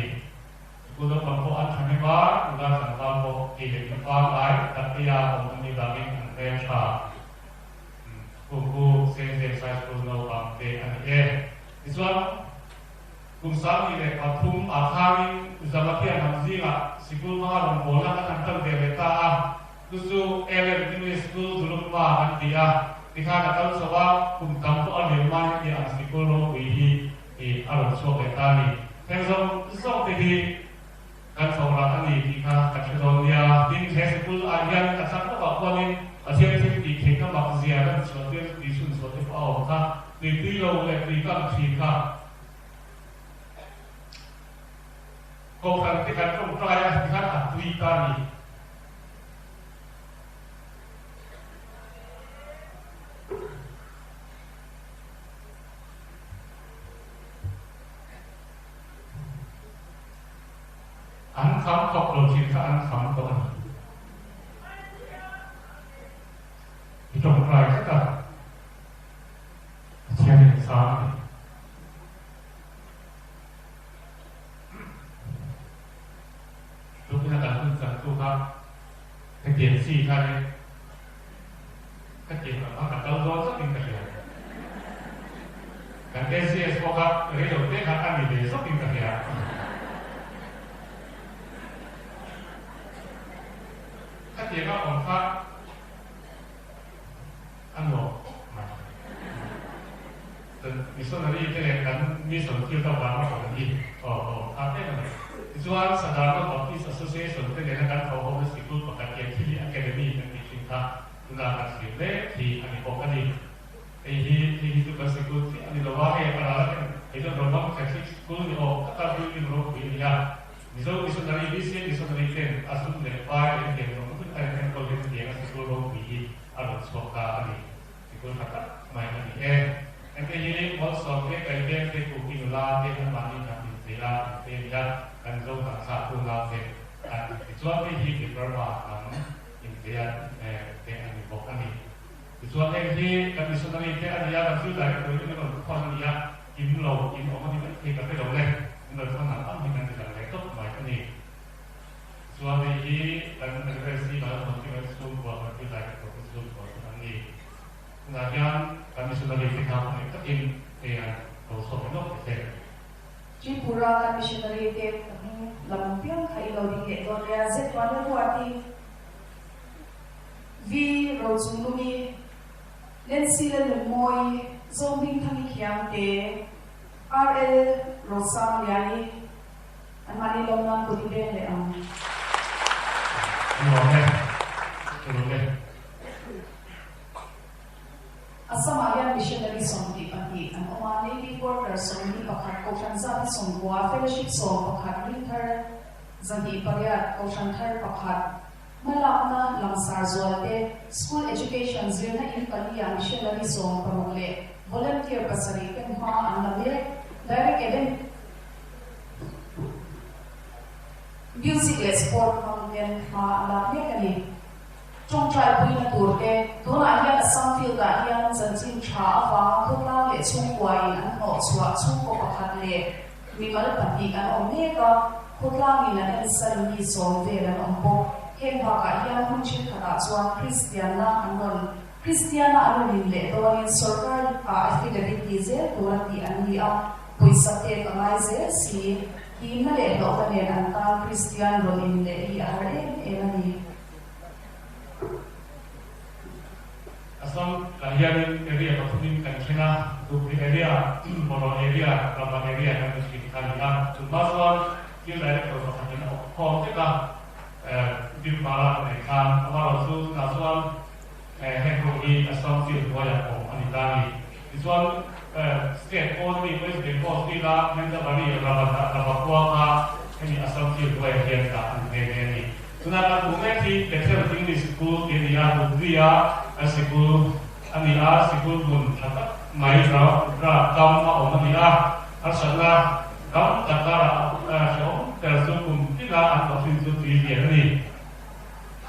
Sikul naupang pawh an thahnem a, nula tlangval pawh ei leh in pangngai tak eia awm an nih vangin an hmel tha. Khumpu Saint James High School naupang te a ni e. Tichuan. Kum 2003 ah khanin Zamathia hnam zingah sikul hmanga rawngbawlna kan han tan ve leh ta a, chu chu Ellen English School Dulukma kan ti a, tikhan a kal chho a, kum tam pawh a liam mai heti ang sikul ropui hi a rawn chhuak leh ta a ni. Heng zawng zawng te hi kan chhawrah a ni tih kha kan hre dawn nia. Tin, he sikul ah hian a chak lawkah khuanin Pathian thil tih theihna mak zia lan chhuah tir tih chhun chhuah te pawh a awm kha, tui tui lo leh tui kang thin kha. Kohhran te kan tawngtai a tikhan a tui ta a ni. An kham khawp lo thin kha an kham tawh a ni. I tawngtai tlat a. Pathian in chang a ni. Tukina kan hun chan tu kha hetiang chi khanin hetiang lam kha ka kal dawn zauh in ka hria. Kan SGS pawh kha reilo te kha a ni ve zawk in ka hria. Khatiang a awm kha A nuam khawp mai. Kan missionary te leh kan mission field avanga kan hi awm kha em a ni. Tichuan Sadarno Baptist Association te nena kan tho hona sikul pakhat hian Thili Academy kan tih thin kha tuna kan thlir mek hi a ni bawk a ni. Hei hi hei hi chu kan sikul chiah a ni lo a, hei a ral aṭang hei chuan Roman Catholic School ni awm taka building ropui a ni a. Mizo missionary, BCM missionary ten a sum leh pai leh hliam zawng zawng kha in enkawl hian hetianga sikul ropui hi a rawn chhuak ta a ni. Sikul tha tak mai a ni e. Hengte hi Malsawm te, Kaiteng te, Kuki nula te anmahni hnam inchei a inchei a ni a, kan Zo hnam thlahtu naute an inti. Chuan hei hi Burma hnam inchei a te a ni bawk a ni. Tichuan heng hi kan missionary te a ni a, kan field director in an rawn thawn a ni a, kim lo in awm a ni mai thei ka hre lo le, an rawn thawn ang ang hi kan ti lang leh tawp mai a ni. Chuan hei hi kan LSC Malsawmkima chhungkua kan field director te chhungkua chu an ni. Tunah hian kan missionary te kha hmangaih takin hei an ko chhuak leh lawk te che. Tripura kan missionary te ka hming lam piang kha i lo ding leh dawn nia, Z1 Ruati. V. Rochunglungi, Nancy Lalnunmawii, Zohmingthangi Khiangte, RL. Rosangliani, anmahni lawm nan kut i beng leh ang. Nuam e, nuam e. Assam-ah hian missionary 22 an awm a, native worker 41, Kohhran zat hi 90, fellowship 11, ringthar 108, Kohhran thar pakhat, Hmalakna langsar zualte, School Education zirna in pali-ah missionary 60 leh volunteer pasarih ten hma an la mek. Direct Event. Music leh sport hmang ten hma a lak mek a ni. Tawngtaipui na tur te, tunah hian Assam field ah hian chanchin tha avanga khawtlang leh chhungkua in an hnawhchhuah chhungkaw pakhat leh mimal pahnih an awm mek a, khawtlang in an ensan mi sawm vel an awm bawk. Heng bakah hian hun thenkhatah chuan Kristianna an rawn Kristiana an rawn in leh dawnin sorkar ah affidavit ti zel tura tih an ni a, pawisa pek a ngai zel si. Himna leh hlawhna nen an tan Kristian rawn in leh hi a har em em a ni. Assam ah hianin area pathumin kan thleng a, Dhubri area, Boro area, Rabha area kan ti thin kha a ni a. Chumah chuan thil director pakhatin a awp khawm vek a, Birpara ka neih khan amaherawhchu tunah chuan heng ho hi Assam field hnuaiah awm a ni ta a ni. Tichuan state pawn mi West Bengal state-a Mendabari, Rabha, Rabha khua kha hemi Assam field hnuaiah hian dah a ni nghe nghe a ni. Tuna kan hmuh mek hi Bethel English School tih a ni a, Dhubri-a kan sikul a ni a, sikul hmun tha tak mai ra kam a awm a ni a, harsatna tam tak karah hrehawm ber chu kum tina an tawhrin chu tui lian a ni.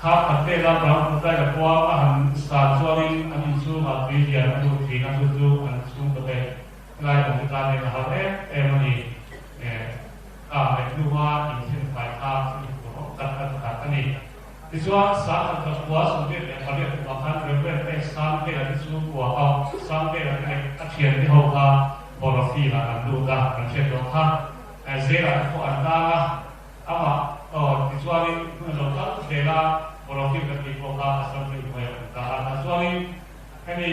Kha khat vela Brown Putai la kuang a han san chuanin an inchhungah tui lian a lut thin a, chu chu an chhungkaw daih lai awm te tan hian a har em em a ni. Kang leh hnua inthenfai kha thil inpawh tak a pakhat a ni. Tichuan, Sangkhat Zakhua 78 kumah khan Rev. S. Sangtea te chhungkua ho, Sangtea te leh a thiante ho kha Borofield-ah an lut a, kan hriat tawh kha. Zela te pawh an tang a, amah aw tichuanin hun a lo kal zel a, Borofield kan tih pawh kha Assembly hnuaiah an ta a. Tah chuanin hemi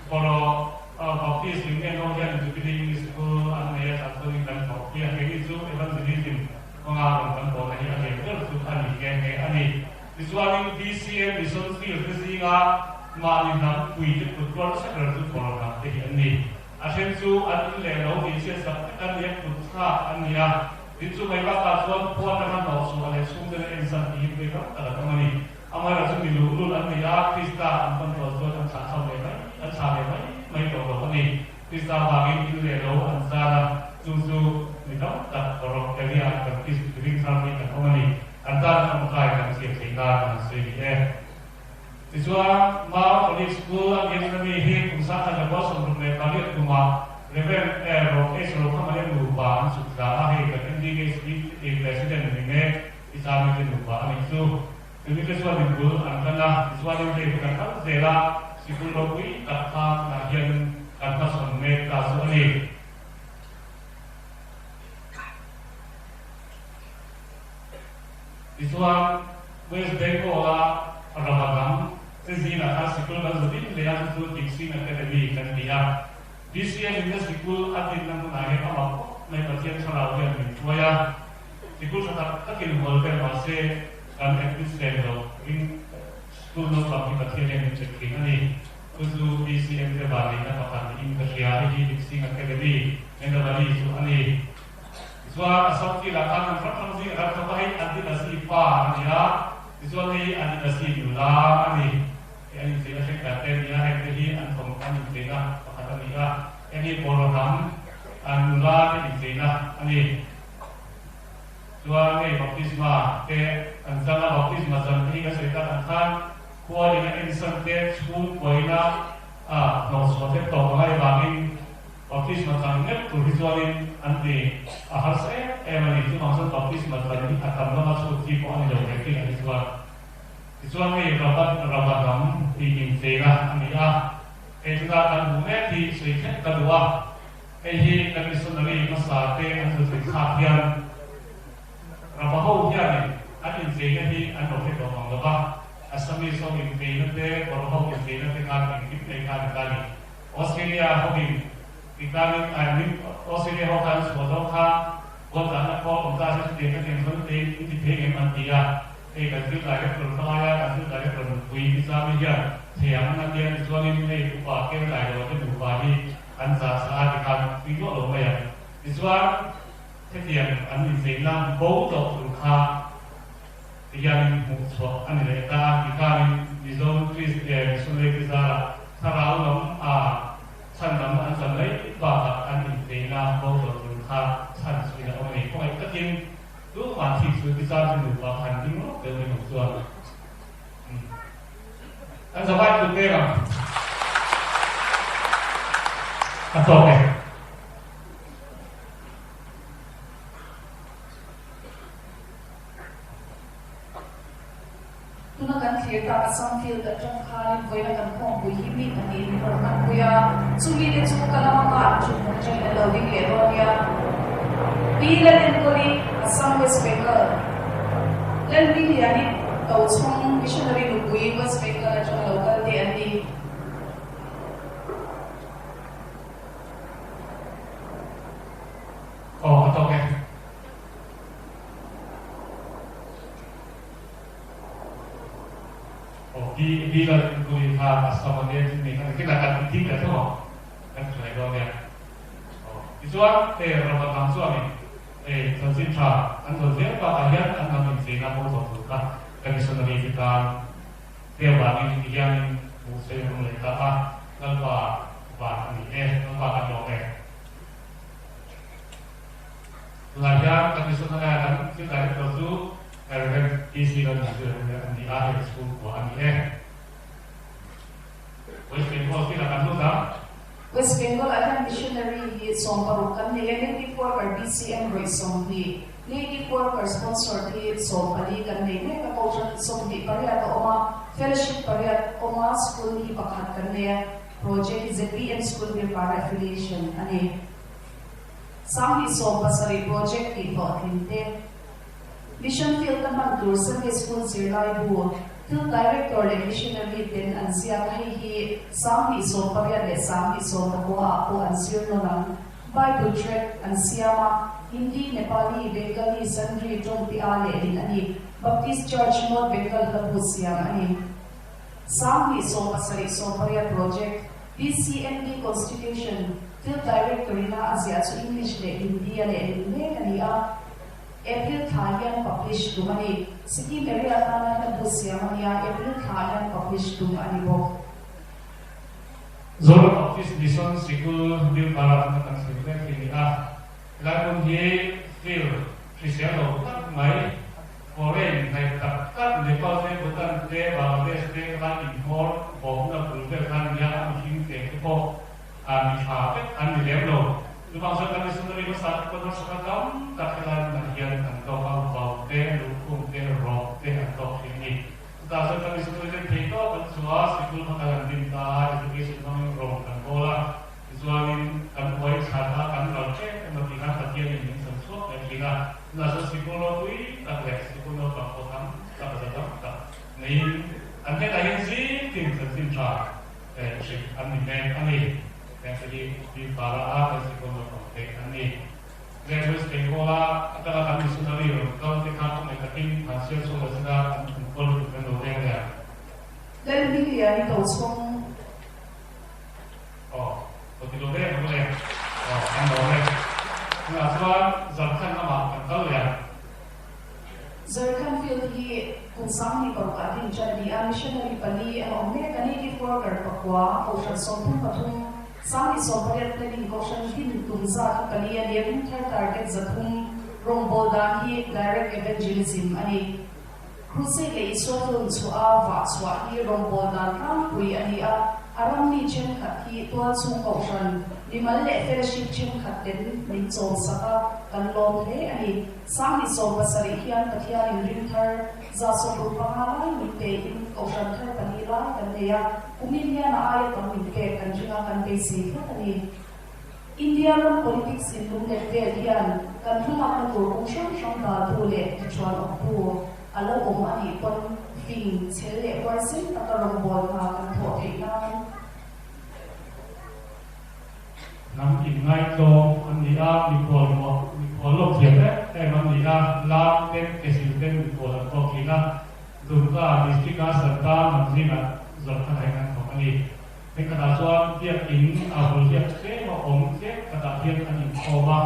Boro Baptist Union ho hian Jubilee English School an nei a, tah chuanin kan thawh pui a, keini chu Evangelism kawnga rawn kan bawhna hi a lian ber chu a ni nghe nghe a ni. Tichuanin BCM Mission Field te zinga mahni hnam pui te kut rual nasa ber chu Boro hnam te hi an ni. A then chu an in leh lo tih chhiat sak vek an ni a, kut thlak an ni a. Tin chu mai bakah chuan khua atanga hnawhchhuah leh chhungte na ensan tih hi pui tam tak an awm a ni. Amaherawhchu mi luhlul an ni a, Krista an pan tawh chuan an thlah chho leh mai, an thlah leh mai mai tawh lo a ni. Krista vangin in leh lo an zar a, chu chu mi tam tak Borok area ah kan Krist ring thar hi kan awm a ni. An tan tawngtai kan thiam theih nan an sawi ni e. Tichuan, Mount Olive School a niamna mi hi kum 1968 kumah Rev. Rob H. Rokhama le nupa an chhuk tla a, hei kan MDKC President ni mek i chami te nupa a nih chu. Chumi te chuan in bul an tan a, tichuanin hei hun a kal zel a, sikul ropui tak kha tunah hian kan hmasawn mek ta chu a ni. Tichuan, West Bengal-a Ramadan te zingah khan sikul kan zu din leh a, chu chu Dixing Academy kan ti a. BCM in a sikul a dinna hmunah hian amah khawp mai Pathian thlarau hian min hruai a, sikul tha tak takin hual vel mah se kan admit hlem lo ring school naupang hi Pathian hian min check thin a ni. Chu chu BCM te vanneihna pakhat niin ka hria, hei hi Dixing Academy, Mendabari chu a ni. Tichuan a Sawmkila khan an hrang hrang zing a kan thawk a, hei Adivasi pa a ni a, tichuan hei Adivasi nula a ni. Hei an incheina hrengkhat te a ni a, hengte hi an thawm an incheina pakhat a ni a, heng hi Bawlhhlawh hnam nula te incheina a ni. Chuan hei baptisma te an chang a, baptisma chan te hi kan sawi tak ang khan khua in a ensan te chhungkuaina hnawhchhuah te tawp a ngai vangin Baptisma chang ngeuh tur hi chuanin an ti a harsa em em a ni. Chuvang chuan baptisma chan hi a tam lama chhut chi pawh a ni lo ve tih a ni chuan. Tichuan hei Rabat Rabadam tih incheina a ni a, hei chutah kan hmuh mek hi sawi thleng ka duh a, hei hi kan missionary hmasa te an zu thlen thlak hian Raba ho hianin an incheina hi an lo hre tawh mang lo va, Assamese ho incheina te, Boro ho incheina te khan engkim nei kha a ni ta a ni. Australia hovin tikanin I mean Australia ho khan chhuah zawng kha Gold-ah na khaw awm ta se chutiang ka tiang chuan tei in ti thei ngem an ti a, hei kan field director kha laia kan field director nupui i chami hian thei ang a tia tichuanin hei upa kel dai lo te nupa hi an zah sa a tikhan tui duah lo mai ang tichuan hetiang an incheina bo tawh tur kha tihianin hmuh chhuah a ni leh ta a tikhanin Mizo Christ missionary te zarah thlarau lam a Chhan lam an chan mai bakah an incheina bo tawh tur kha chhan chhuin a awm a ni. Khawngaih takin tumah thik chu ti chan chu nupa khan ding lawk deuh ni awm chuan an zavai tut pek ang a tawk e. Tuna kan thlir tak Assam field atang khanin vawiina kan khawmpui hi mi pahnihin min rawn hmanpui a, chumi te chu ka lama ka an thut hmun atangin an lo ding leh dawn nia. Pi Lalenkawli, Assam West Bengal, Lalhmingliani Tochhawng, Missionary nupui West Bengal atanga lo kal te an ni. Aw, a tawk e. Aw bi bi la kuli kha a sama nen chu ni kha kila kan ti le tho kan thlai dawn nia. Aw tichuan e Ramadan chuanin e chanchin tha an zawn zel bakah hian an lam incheina pawh zawh tur kha ka missionary te tan te avangin ti hianin hmuh sei an awm leh ta a, Lalpa van a ni e, Lalpa kan lawm e. Tunah hian kan missionary kan thil director chu Rev. PC Lalnunzira a ni a, hei chhungkua a ni e. West Bengal field ah kan lut ang. West Bengal ah hian missionary hi 16 kan nei a, native worker BCM rawih 20, native worker sponsored hi 14 kan nei mek a, kohhran 28 a awm a, fellowship pariat awm a, school hi pakhat kan nei a, project hi ZBM School Birpara affiliation a ni. 2017 project tih hlawhtling te. Mission Field a hman tur Sunday School zirlai bu, Field Director leh Missionary ten an ziak a, hei hi 2018 leh 2019 ah pawh an zir nawn ang. Bible tract an siam a, Hindi, Nepali, Bengali, Sandri, tawng te a lehlin a ni. Baptist Church North Bengal hla bu siam a ni. 2017 18 Project, BCMB Constitution, Field Director ina a ziah chu English leh Hindi a lehlin mek a ni a. April thla hian publish tum a ni. Sikkim area tana hla bu siam a nia, April thla hian publish tum a ni bawk. Zoram Baptist Mission Sikul Dilpara tuna kan thlir mek hi a ni a. Helai hmun hi field hrisel lo tak mai, foreign hnaih tak tak Nepal te, Bhutan te, Bangladesh te khan inhmawr bawmna bul vel khan a nia, a mihring te te pawh mi tha vek an ni lem lo. Chuvang chuan kan missionary hmasa te pawn harsatna tam tak helai hmunah hian an tawk a, vau te, luhkhung te, rawk te an tawk thin a ni. Chutah chuan kan missionary ten thei tawk an chhuah a, sikul hmasa kan din ta a, education hmangin rawng kan bawl a, tichuanin kan uai chhan a, kan ral ṭep emaw tih khan Pathianin min chhan chhuak leh thin a. Tunah chuan sikul ropui tak leh sikul naupang pawh tam tak za tam tak neiin an hnenah hian zing tin chanchin ṭha hrilh an ni mek a ni. Hengte hi Bihpara a kan sikul naupang te an ni. Language Bengal-a atanga kan missionary rawn kal te kha kawngei takin han share chhuak lo sela an enkawl lutuk kan lo leng leh ang. Lalhmingliani Tochhawng. Aw, aw ti lo reng ang le. Aw, kan lo reng. Tunah chuan Zarkhan lamah kan kal leh ang. Zarkhan field hi kum 2006 ah din ṭan a ni a, missionary pali an awm mek a, native worker pakua, kohhran 33, 2018 planning kohhran din tum zat hi pali a ni a, ringthar target 300, rawngbawl dan hi direct evangelism a ni. Crusade leh Isua film chhuah a vah chhuah hi rawngbawl dan tlangpui a ni a, a ram mi thenkhat hi tualchhung kohhran, mimal leh fellowship thenkhat ten min chawmsak a, kan lawm hle a ni. 2017 hian Pathianin ring thar 165 lai min pein kohhran thar pali lai kan nei a, kumin hian a aia tam min pek kan ring a, kan beisei tlat a ni. India ram politics in lunglet vel hian kan hmalakna tur kawng hrang hrang daltu leh tichuan awktu a lo awm a nih pawn fing chhel leh huaisen taka rawngbawl hna kan thawh theih nan. Hnam inngaihtlawm an ni a, mikhual ruah, mikhual lawk thiam em em an ni a, lam ten, kesil ten mikhual an kawk thin a, Dumka District-a Santa hnam zingah zawrh kha nain an thawk a ni. Thenkhatah chuan biakin a hul hiak tlem a awm tlem khatah hian an inkhawm a.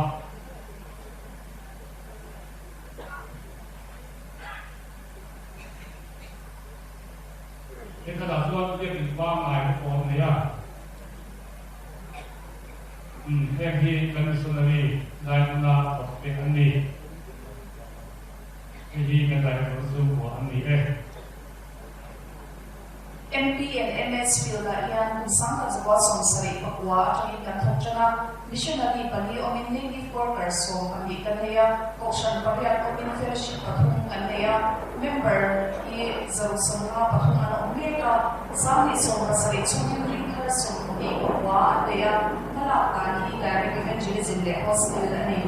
Thenkhatah chuan biakin pangngai te pawh an nei a. Umm, heng hi kan missionary lai hmuna thawk te an ni. Hei hi kan director chhungkua an ni e. MP and MS field-ah hian kum 1147 atangin kan thawk tan a, missionary pali awmin native worker 12 kan nei a, kohhran pariat awmin fellowship pathum kan nei a, member hi 153 an awm mek a, 270 chhungin ring thar 29 an nei a, hmalak dan hi direct evangelism leh hostel a ni.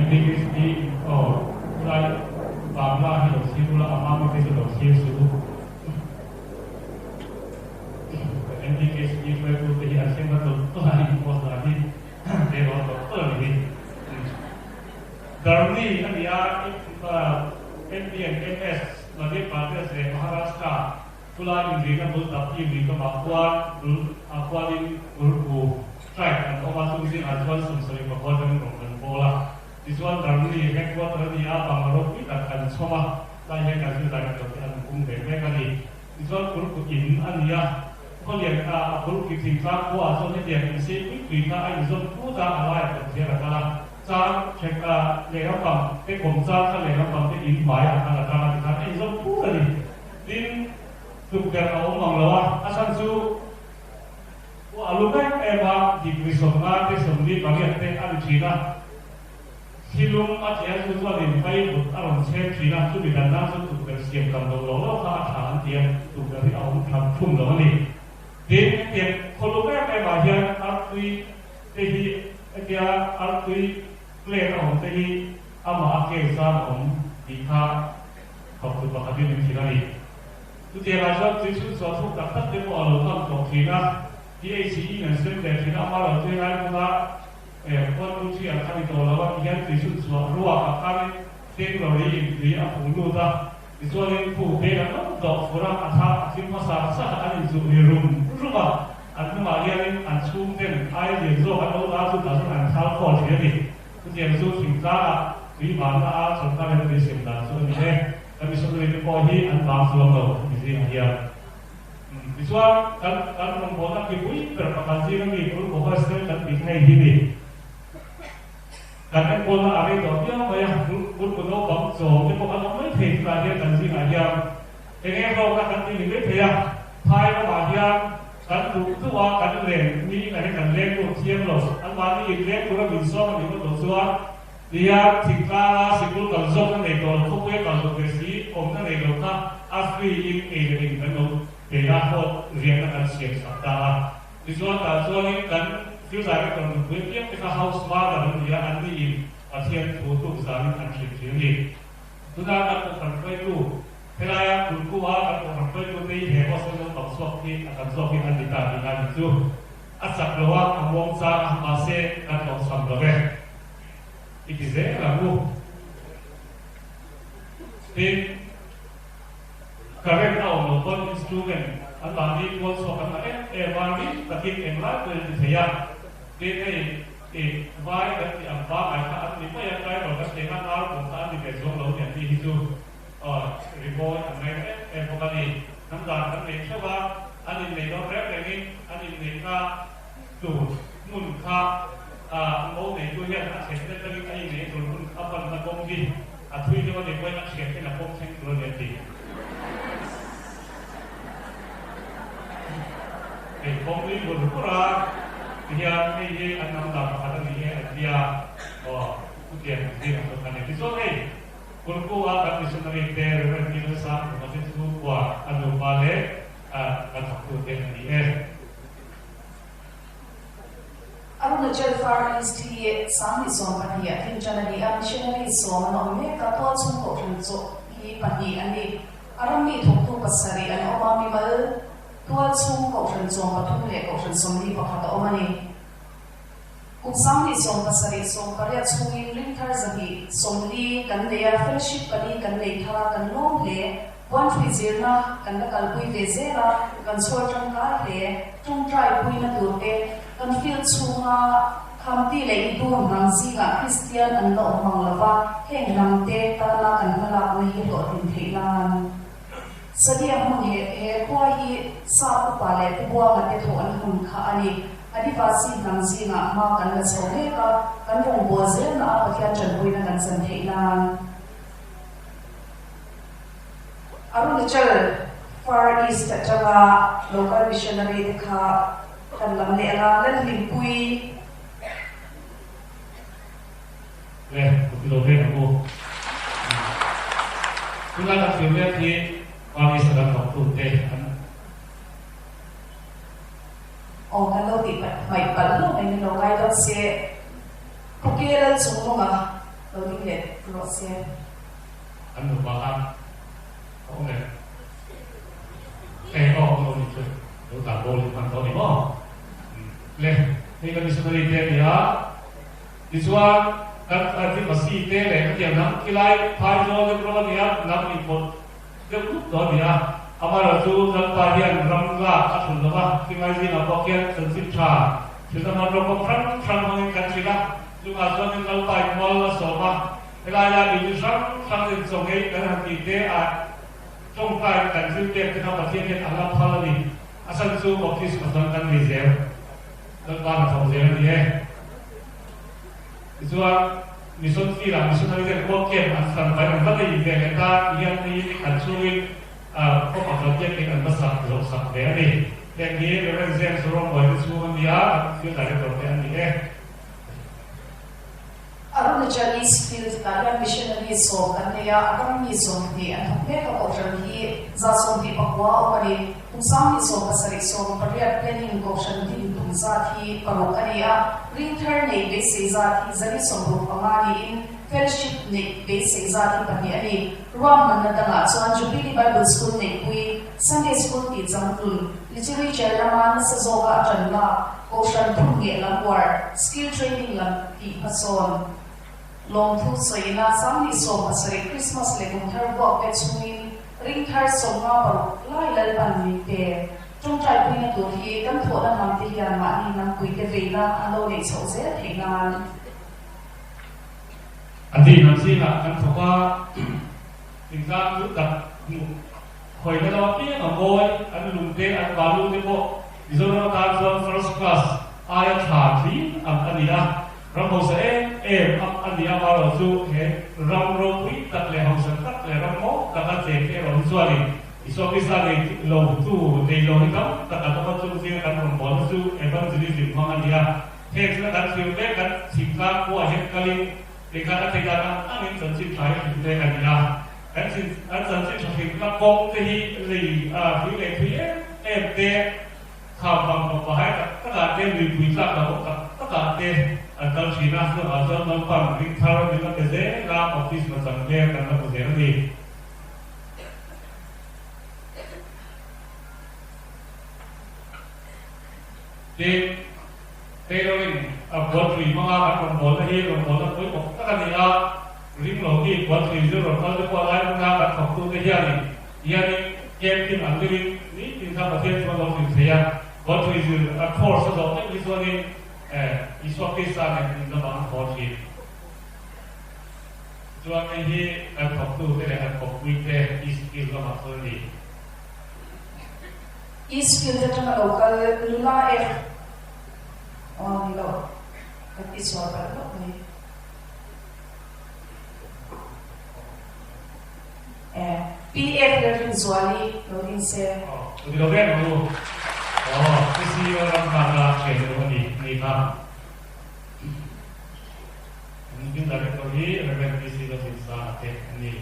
MPKC aw khulai Bangla hi lo thlir ula a hma mi te chu lo thlir suh u. MPKC hruaitu te hi an thleng na tawlh tawlh a in post dan hi te rawn tawlh tawlh a ni hi. Darni a ni a MP and MS Madhya Pradesh leh Maharashtra khulai inrina bul tak hi lui kamah khuan bul ah khuanin Urku Strike an awm a, chung zingah chuan 79 atangin rawn kan bawl a. Tichuan Darni headquarter a ni a, bangla ropui tak kan chhawm a, tlai hian kan thil director te an bum ve mek a ni. Tichuan Kurku in a ni a, khawlian a a Kurki thingtlang khuaah chuan hetiang in sei pui pui kha a inzawm put a, a laiah kawtthler a kal a, chang ṭhek a lehlam pang te kawm chang kha lehlam pang te in hmaiah a kal a tang a tikhan a inzawm put a ni. Tin, tukverh a awm mang lo a, a chhan chu, Aw a lu em em a, degree 50 te 48 te a ni thin a, thilum a tleh a chu chuanin vai vut a rawn chhem thin a, chumi dan nan chuan tukverh siam tam loh lo lo kha a tha an ti a, tukverh hi a awm tham thum lo a ni. Tin, hetiang khaw lum em em ah hian artui te hi hetia artui plate a awm te hi amah a kel zam a awm tih kha thawktu pakhatin min hrilh a ni. Chutiangah chuan tui chhun chhuah thuk tak tak te pawh a lo kam tawh thin a, PHE in an sem leh thin a, ama lo tui lai hmuna khuan lu thi ang kha ni tawh lo a, tihian tui chhun chhuah ruak ah khanin tank lorry in tui a pung lut a, tichuanin khu bag an lo dawh fur a, a thla a thim hmasa sak a, an inzuh ri rum rum a, an hnungah hianin an chhungten ai lian zawk an lo la chu tah chuan an thal khawl thin a ni. Chutiang chu thingtlangah tui vanna a sorkar in tui sem dan chu a ni e. Kan missionary te pawh hi an vang chuang lo hemi zingah hian. Tichuan kan kan rawngbawlna kipui ber pakhat zinga mi Guru Gohostel kan tih kha hei hi ni. Kan enkawlna a rei tawh viau mai a, Guru naupang chawm te pawh kan awm mai thei tunah hian kan zingah hian eng eng hlawkna kan ti ni mai thei a, phai lamah hian kan duh duh a kan len mi inah hian kan leng lut thiam lo, anmahni inleng tura min sawm a nih ngawt loh chuan Nia, thingtlanga sikul kal zawk na nei tawh lo, khawpuia kal duh ve si, awmna nei lo kha a free in ei leh in kan lo pe a, hawt riahna kan siam sak ta a. Tichuan tah chuanin kan field director nupui apiang te kha house mother an ni a, an ni in Pathian thu tuk zanin an hrilh thin a ni. Tuna kan kohhran hruaitu, helaia Kulku a kan kohhran hruaitu te hi he hostel naupang chhuak hi a tam zawk hi an ni ta tihna a nih chu. A chak lo a, a muang chang a, mahse kan hlawhchham lo ve. I ti zel ang u. Tin, current a awm loh pawn instrument an mahni tual chhuak an la em em a, ring takin englai pawhin an ti thei a. Tin, hei i vai kan tih ang pangngai kha an ni mai a, driver kan tih anga ngar pawh kha an ni ve chuang lo ni an tih hi chu rimawi an ngaina em em bawk a ni. Hnam dan kan nei theuh a, an inneih dawn reng rengin an inneihna tur hmun kha a mo neitu hian a thlen te tangin a inneih tur hmun a panna kawng hi a thui deuh a ni pawhin a thian ten a pawm thleng tur a ni a ti. Hei kawng nui bur bur a tihian hei hi an hnam dan pakhat a ni e an tia aw chutiang ang zing ang chu kha ni. Tichuan hei Kulku a kan missionary te Reverend Pi Lalsangkhuma te chhungkua a nupa leh kan thawktute an ni e. Arunachal Far East hi 2012 ah thin tan a ni a, missionary sawm an awm mek a, tual chhung kohhran chaw hi pahnih an ni. A ram mi thawktu pasarih an awm a, mimal tual chhung kohhran chawm pathum leh kohhran 41 a awm a ni. Kum 2070 80 chhungin ringthar 240 kan nei a, fellowship pali kan nei thar a, kan lawm hle. Puanṭhui zirna kan la kalpui ve zel a, kan chhawr ṭangkai hle. Ṭawngṭai puina turte kan field chhunga Khamti leh Idun hnam zingah Kristian an la awm mang lo va, heng hnamte tana kan hmalakna hi hlawhtlin theih nan. Sadia hmun he he khua hi Sap upa leh Pu Buanga te thawh an hmun kha a ni. Adivasi hnam zingah hma kan la chho mek a, kan rawngbâwl zelna a Pathian ṭanpuina kan chan theih nan. Arunachal Far East atanga local missionary te kha kan lam leh anga Lalhlimpuii. Le, ka ti lo ve ang u. Tunlai kan thlir mek hi Far East a kan thawktute an. Aw, kan lo tih hmaih palh hlauh mai min lo ngai dam se, Khawke lal chung mawnga lo ding leh rawh se. An nupa khan a awm em? Eng aw ka lo nih chu lo dah bo leh hman tawh a ni maw? Le, hei ka missionary te a ni a, tichuan kan Adivasi te leh ka tiang hnam khilai phai zawl deuh rawh a ni a, hnam inpawlh deuh dup tawh a ni a, amaherawhchu Lalpa hian ram lak a thun lo va, khilai zingah pawh khian chanchin tha thil hmanraw kawng hrang hrang hmangin kan hrilh a, chungah chuanin Lalpa in mual a sawm a. Helaia mipui hrang hrang in chaw ngei kan han tih te ah tawngtai kan thil pek te kha Pathian hian a la phal a ni. A chhan chu baptisma chuan kan nei zel. Lalpa hnathawk zel a ni e. Tichuan mission field ah missionary ten work camp an san vai an va nei ve leh ta ti hian ni ni khat chhungin khaw pakhat biakin an va sak zawh sak ve a ni. Heng hi Rev. James Rawngbawi te chhung a ni a, an field director te an ni e. Arunachal East Field tah hian missionary sawm kan nei a, a ram mi 20 an thawk mek a, kohhran hi 124 a awm a ni. Kum 2017 18 planning kohhran din tum zat hi paruk a ni a, ring thar neih beisei zat hi 165 niin fellowship neih beisei zat hi pahnih a ni. Ruahmanna dangah chuan Jubilee Bible School neihpui, Sunday School tih changtlun, Literature lama nasa zawka a ṭan lak, Kohhran phun ngeh lam uar, skill training lam tih hmasawn. Lawmthu sawina 2017 Christmas leh kumthar vuak te chhungin ring thar 56 lai Lalpan min pe. Ṭawngṭai puina tur hi kan thawhna hnam te hian mahni hnam puite veina an lo neih chhoh zel theih nan. A ti hnam zingah kan thawk a, thingtlang chu tak hmuh Khawina lam apiang a mawi, an lungte, an balu te pawh Mizoram atan chuan first class aia tha tling ang a ni a, ram hausa em em ang a ni a, amaherawh chu he ram ropui tak leh hausa tak leh ram maw taka cheng te erawh hi chuanin Isua Krista nei lo tu nei lo hi tam tak an awm a, chung zinga kan rawn bawlna chu evangelism hmang a ni a, heng thila kan thlir mek kan thingtlang khuaah hian kalin tikhan a theih dan ang angin chanchin tha hi hrilh mek a ni a. Kan chin an chanchin tha hlimna kawng te hi lei a hlui leh thui em em te, kham bang bang pahai tak tak ah te, luipui tlak lo awm tak tak ah te an kal thin a, chuvangah chuan naupang ring thar min la pe zel a, baptisma chang hmel kan la hmu zel a ni. Tin, tailoring a buathlui hmanga kan rawngbawlna hi rawngbawlna pawimawh tak a ni a, Ring lo hi Puanthli zir rawn kal te pawh lai hmuna kan thawktute hianin hianin camping ang deuhin nitin kha Pathian chuan lo hrilh thei a, Puanthli zir a course a zawh meuh hi chuanin Isua Krista nen in lamah an haw thin. Tichuan hei hi kan thawktute leh kan kawppuite East Field lamah chuan a ni. East Field atanga lo kal nula ek aw ni lo kan ti sual palh hlauh mai. PF leh Rinzuali lo ding se. Aw ni lo vek ang u. Aw PCO ram nghak a hriat lo a ni ni kha. An ding director hi Rev. PC Lalrinsanga te an ni.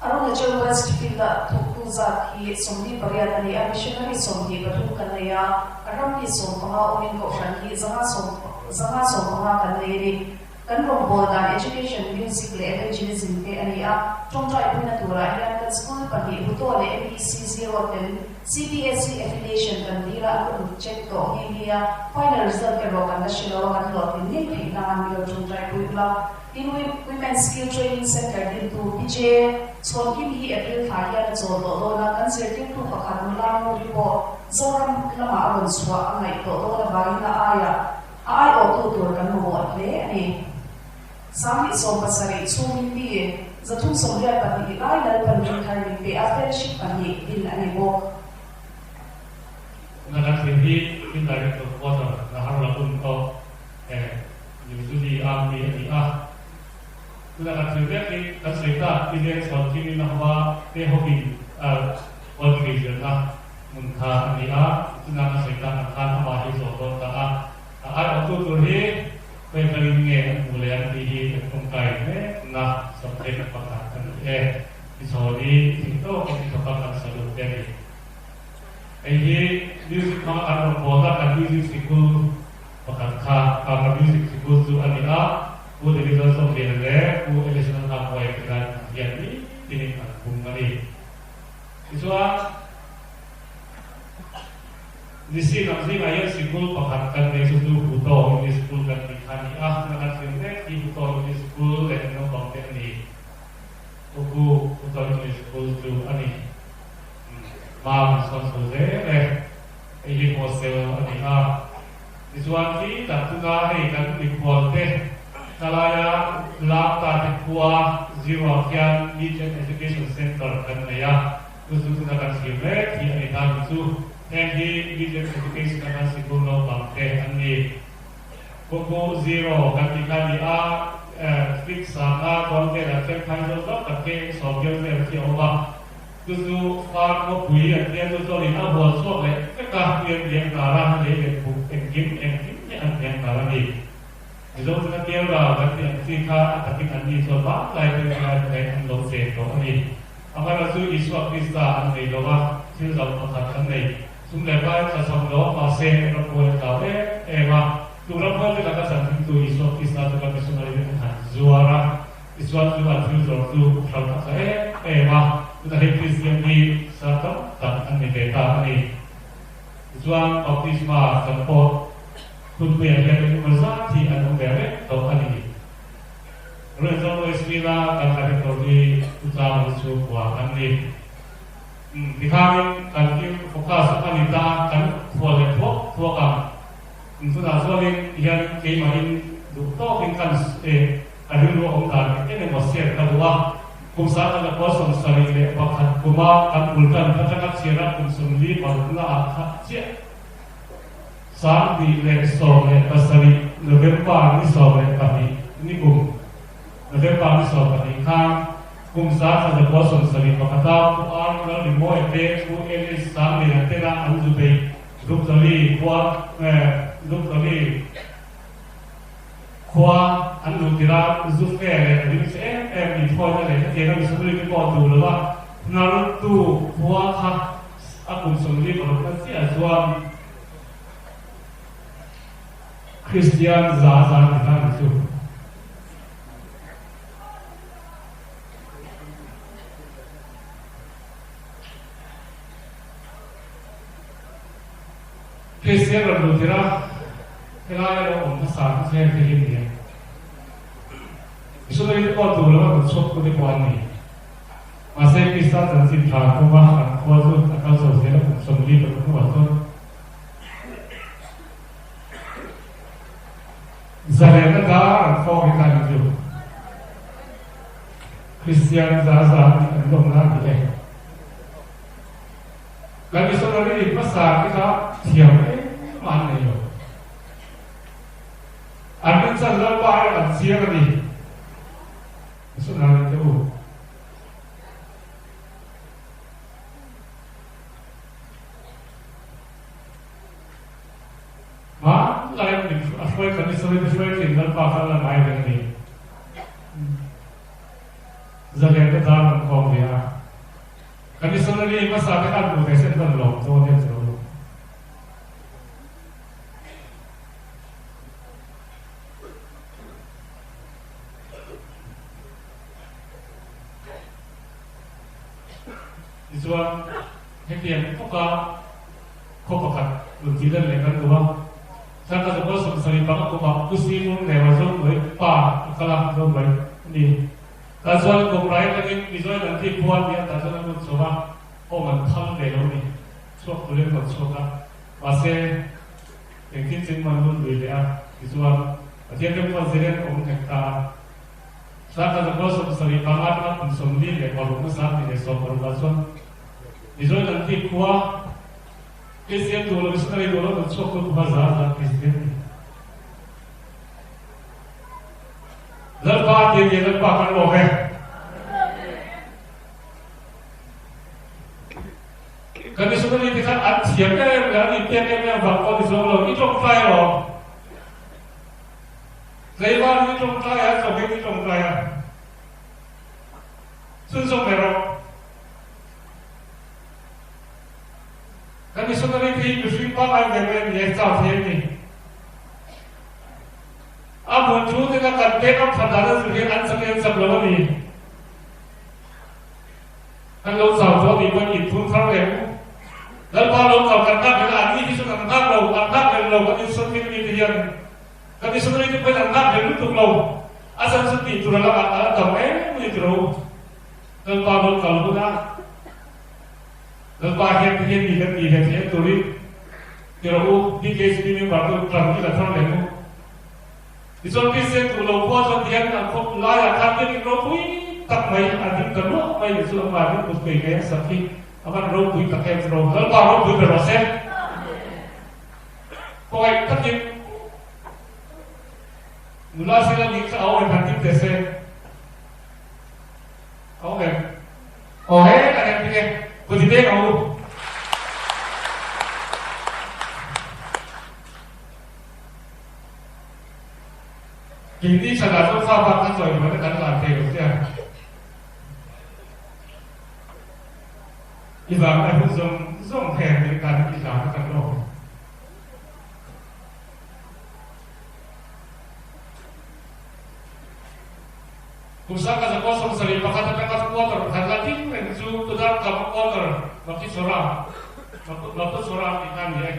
Arunachal West Field-a thawktu zat hi 48 a ni a, missionary 23 kan nei a, a ram mi 15 awmin kohhran hi 515 kan nei a ni. Kan rawngbâwl dan Education, Music leh Evangelism te a ni a, ṭawngṭai puina turah hian kan school pahnih Huto leh MEC zero ten CBSE affiliation kan dil a, an rawn check tawh nghe nghe a, final result erawh kan la hre lo a, kan hlawhtlin ngei theih nan mi lo ṭawngṭai pui ula. Tin, Women's Skill Training Centre dintu Pi J. Chhawnkim hi April thla hian a chawl tawh dawn a, kan zirtirtu pakhat nula Nguri pawh Zoram lamah a rawn chhuah a ngaih tawh dawn avangin a aiah a aiawhtu tur kan mamawh hle a ni. 2017 chhungin mi 382 lai Lalpan rinthar min pe a, fellowship pahnih din a ni bawk. Tuna kan thlir hi Indirect of Water Naharlagun pawh New Zealand a mi a ni a. Tuna kan thlir vek hi kan sawi tak Indian chhuan. te hovin poetry zirna hmun kha a ni a, chutiang a sawi tak ang khan amah hi zawh dawn ta a. A aiawhtu tur hi khawi kalin nge an hmuh leh ang tih hi kan tawngtai mekna subject pakhat a ni e. Tichhawn hi thing tawkin i thawk a kan salute te a ni. Hei hi music hmanga kan rawn bawl a, kan music sikul pakhat kha ka music sikul chu a ni a, Pu David Lalsawmliana leh Pu Ellison Lalngakmuaia te khan an hian nitinin an pung a ni. Tichuan, Nisi lam zingah hian sikul pakhat kan nei chu chu Huto English School kan tih kha a ni a, tuna kan thlir mek hi Huto English School leh naupang te a ni. Uku Huto English School chu a ni. Hma kan sawn chho zel e, hei hi hostel a ni a. Tichuan khi tak tuna hei kan mikhual te tlalaia Lamta te khua Zero khian Legion Education Centre kan nei a, chu chu tuna kan thlir mek hi a ni ta ni chu. Heng hi Legion Education a kan sikul naupang te an ni. Kawngku Zero kan tih kha a ni a, fix sanga dawn velah khian phai zawk zawk tak te sawm viau vel khi a awm a. Chu chu far khawpui an tia chu chuanin a hual chhuak leh vek a, hliam liam kar a, lei leh buk engkim engkim hi an hliam kar a ni. Mizo chunga tial ral kan tih ang chi kha a takin an ni chuan vanglai te lai te an lo cheng tawh a ni. Amaherawhchu chu Isua Krista an nei lo a, thil zau pakhat an nei. Sum leh pai tla cham lo mahse ramhuai a tlau em em a, chu ramhuai te laka chanthimtu Isua Krista chu kan missionary te an han zuar a. Tichuan chu an thil zawrh chu hralh a tla em em a, chutah hei Kristian hi sa tam tak an ni ve ta a ni. Tichuan baptisma chan pawh hunpuiah hian engemaw zat hi an awm ve reng tawh a ni. Rinzawm Westfield-a kan director hi Pu Tlangval chhungkua an ni. Tikhanin kan thil focus a ni ta, kan khual leh thuak thuak ang. Tunah chuanin tihian keimahin duh tawkin kan A rilru a awm dan eng eng emaw share ka duh a, kum sang kan la kual 71 kuma kan bul tan atanga chhiara kum 46 na ah kha chiah 2017 November ni 12 ni kum November ni 12 khan kum 1971 a Pu R Lalrimawia te Pu LH Sangliana tena an zu beih Zukzali khua Zukzali Khua an luh tirh a, zu fe leh rim che em em inthawina leh hetiang a missionary te pawh duh lo a, hnartu khua kha a kum 46 na chiah chuan Kristian za za ni ta ni chu. Kristian rawn luh tirh a, helai a lo awm hmasa chu heng te hi a ni a. Missionary te pawh duh lova rawn chhuak tu te pawh an ni. Mahse Krista chanchin tha kawnga an khua chu a kal chho zel a, kum 46 hnuah chuan zalena dar an fawk hi kha a ni chu. Kristian za za an lawmna a ni e. Kan missionary hmasa te kha thiam engmah an nei lo. An rinchhan Lalpa erawh an chiang a ni. Missionary te u. Hmanlai min a hruai kan missionary te hruai thin Lalpa kha la ngai reng a ni. Zalen te dar an khawm ve a. Kan missionary hmasa te khan hmuh ve sen hman lawm dawn em chu. Tichuan hetiang bawka khaw pakhat rawn tih lan leh kan duh a, Sangha Zakua 75 kumah Pu Simon Reva Zohnuai pa a kal a, Zohnuai a ni. Tah chuan kum rai atangin Mizoin an tih khua a nia tah chuan an rawn chho a, awm an phal ve lo ni, chhuak turin an rawn chhuak a, mahse engtin chin man lut lui leh a, tichuan Pathian te khuan zirin awm nghet ta a. Sangha zakua 75 atanga kum 46 na 2016 ah chuan Mizoin an tih khua Kristian duh lo missionary duh lo rawn chhuak tu kuma za za Kristian a ni. Lalpa tih a ni a, Lalpa kan lawm e. Kan missionary te khan an thiam em em leh an inpek em em vang pawh ni chuang lo, i tawngtai alawm. Tleival in i tawngtai a, chawhmeh in i tawngtai a. Chhunzawm leh rawh. Kan missionary te hi mihring pangngai ve mai an ni e, chau thei an ni. A hmun thu tena kan pek am that dan a zir hian an chak em chak lo a ni. Kan lo chau tawh nih pawhin inphun thar leh u. Lalpa lo kal kan nghak leh a, anni hi chuan an nghak lo, an nghak leh lo kan insawn mi te hian kan missionary te pawhin an nghak leh lutuk lo. A chan chu tih tur a lamah a la tam em a ni tiro. Lalpa lo kal hun a, Lalpa hian ti hian mi kan ti ve thei ang turin tiro u, BKCP member te u tang i la thar leh u. Tichuan Kristian duh lo khua chuan tihian an khawp laiah khan biakinn ropui tak mai a ding ta luah mai leh chu a mahni kut kei ngei a sak hi a van ropui tak em ro Lalpa ropui ber rawh se. Khawngaih takin nula sila nih kha a awm em han ding teh se. A awm em? Aw he ka rem ding e, kut i pek ang u. Keini chhanah chuan fa bak kha chawi hmuhna kan lan thei lo sia. I vang a hun zawng zawng heng min kan i hlan a kan lawm. Kum sangka zakua 71 atanga quarter pakhat la ding reng chu Tudar Kam quarter Makichora Mapuchora tih kha a ni e.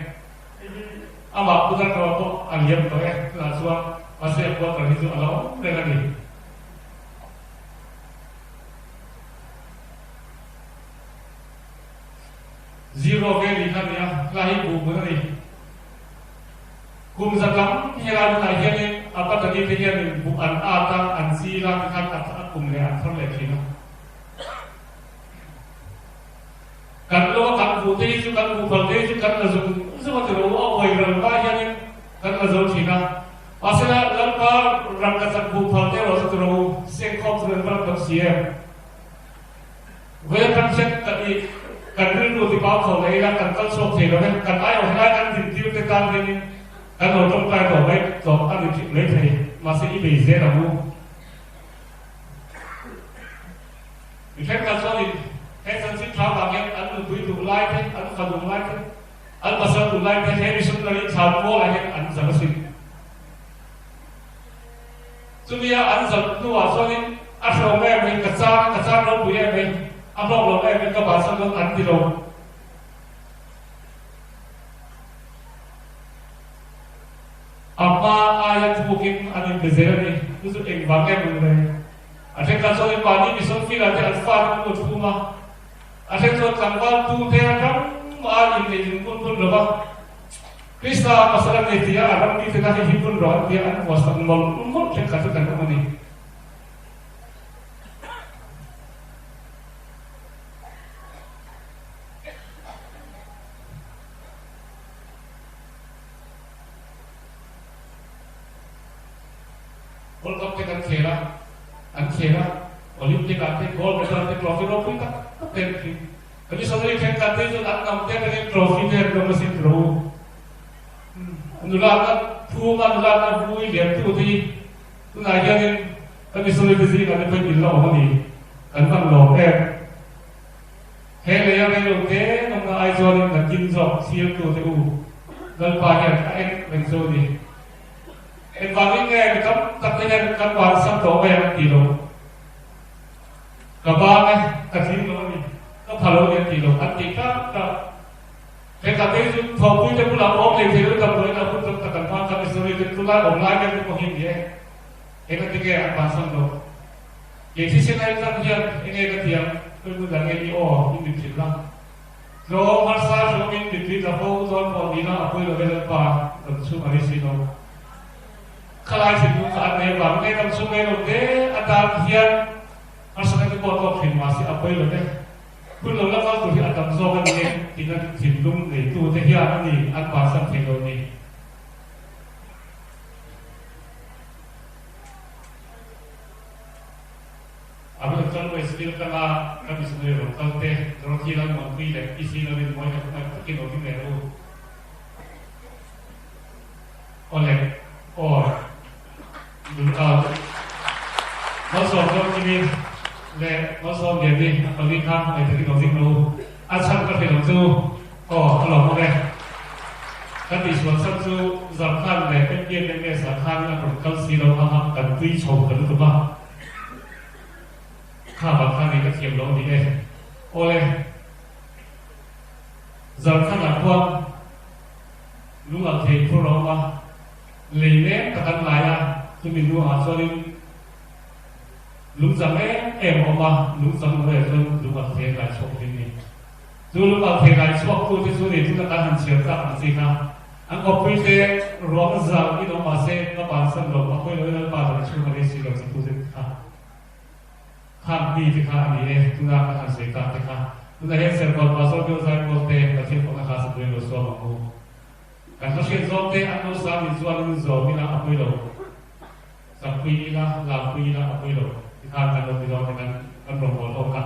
Amah Pu Darkama pawh a liam tawh e, tunah chuan mahse a quarter hi chu a la awm reng a ni. Zero Valley kha a ni a, helai hi buh hmun a ni. Kum za tam helai hmunah hianin a patani te hianin buh an at a, an zil a, tikhan a kum leh an thar leh thin a. Kan lo a kan buh te hi chu kan buh phal te hi chu kan la zung zung a ti lo, a awih ral hma hianin kan la zo thin a. Mahsela Lalpa rangka chak buh phal te erawh chu ti lo, seng khawm chu kan va la tam si em. Vawi atang hian kan i kan rilru ti pau tho leh ila kan kal chhuak thei lo e, kan aiawh helai kan dintir te tan hianin kan lo tawngtai tawh mai tawh a ni mai thei, mahse i bei zel ang u. Mi thenkhat chuanin he chanchin thla vang hian an nupui duh lai te, an fa duh lai te, an pasal duh lai te he missionary thlan mualah hian an zalh asin. Chumia an zalh hnuah chuanin a hrehawm em mai, ka chang, ka chang ropui em mai, a hlawk lo em mai, ka bansan dawn an ti lo. A hma aia thukin an inbe zel a ni. Chu chu engvang em ang le? A thenkhat chuan in mahni mission field ah te an fate an mut fum a, a then chuan tlangval tu te ram a inneih in bun bun lo va, Krista pasal an nei tia a ram mi te na hei hi bun rawh an tia an huasak mawlh mawlh thenkhat chu kan awm a ni. World Cup te kan khel a, an khel a, Olympic ah te gold medal te trophy ropui tak tak te an tling. Kan missionary thenkhat te chuan an ngam te atangin trophy te an rawng asin ro u. Nula na phum a, nula na vui lian tu te hi tunah hianin kan missionary te zingah te pawhin in la awm a ni. Kan van lawm em. He lei a reilo te nawmna ai chuanin nakin zawk thlir tu te u Lalpa hian a en reng chu a ni. Engvangin nge mi tam tak te hian kan bansan tawh mai ang tih lo. Ka bang e, ka tling lo a ni, ka pha lo a ni an tih lo, an tih tak tak. Thenkhat te hi chu thawhpui te bulah awm lei thei lo damdawiin a hun tam tak an hmang, kan missionary te chulai awm lai mek te pawh hi a ni e. Engati nge an bansan lo? Kei thisen a inlan hian enge ka ti ang, khawi hmun ah nge i aw i mit thin la? Tlawm harsa hrehawmin mitui tla fo dawn pawh nila a pawi lo ve Lalpa dam chhung a ni si lo. Khalai thinlung kha an nei vang nge dam chhung ngei lo te atan hian harsatna te pawh tawk thin mahse a pawi lo ve. Hun lo la kal tur hi a tam zawk a ni e tina thinlung neitu te hian a ni an bansan thei lo ni. A hun chuan Westfield kanga. Kan missionary rawn kal te, Dorothy Lalmuanpuii leh PC Lalrinmawii te khawngaih takin lo ding leh rawh u. Awle, aw, Malsawm Dorothy leh Malsawm Liani a pali kha khawngaih takin lo ding rawh u. A chhan ka hrilh ang chu aw, a lawmawm e. Ka tihsual chhan chu Zarkhan leh MPMMS ah khan an rawn kal si lo a, kan tui chho ta lutuk a. Kha bak kha ni ka thiam lo ni e. Awle, Zarkhanah khuan lung alh thei phur a awm a, lei mek tak an lai a, chumi hnuah chuanin lungchang em em a awm a, lungchang hnuaiah chuan lung alh thei an lai chhuak thin ni. Chu lung alh thei lai chhuak tu te chu ni tuna kan han chhiar tak ang chi kha an kawppui te ruang zalh in awm mahse ka bansan lo, a pawi lo in an pa dang chhung a rei si lo chi tu te kha. Khang mi te kha a ni e, tuna ka han sawi tak te kha. Tunah hian Serkawn Pastor Bill Zaipawl te Pathian pawhna kha sapuiin lo suam ang u. Kan hla hriat zawng te an lo sa nih chuanin zawm ila a pawi lo, sakpui ila, lampui ila a pawi lo tikhan kan lo ti dawn te kan kan rawngbâwl ho kha.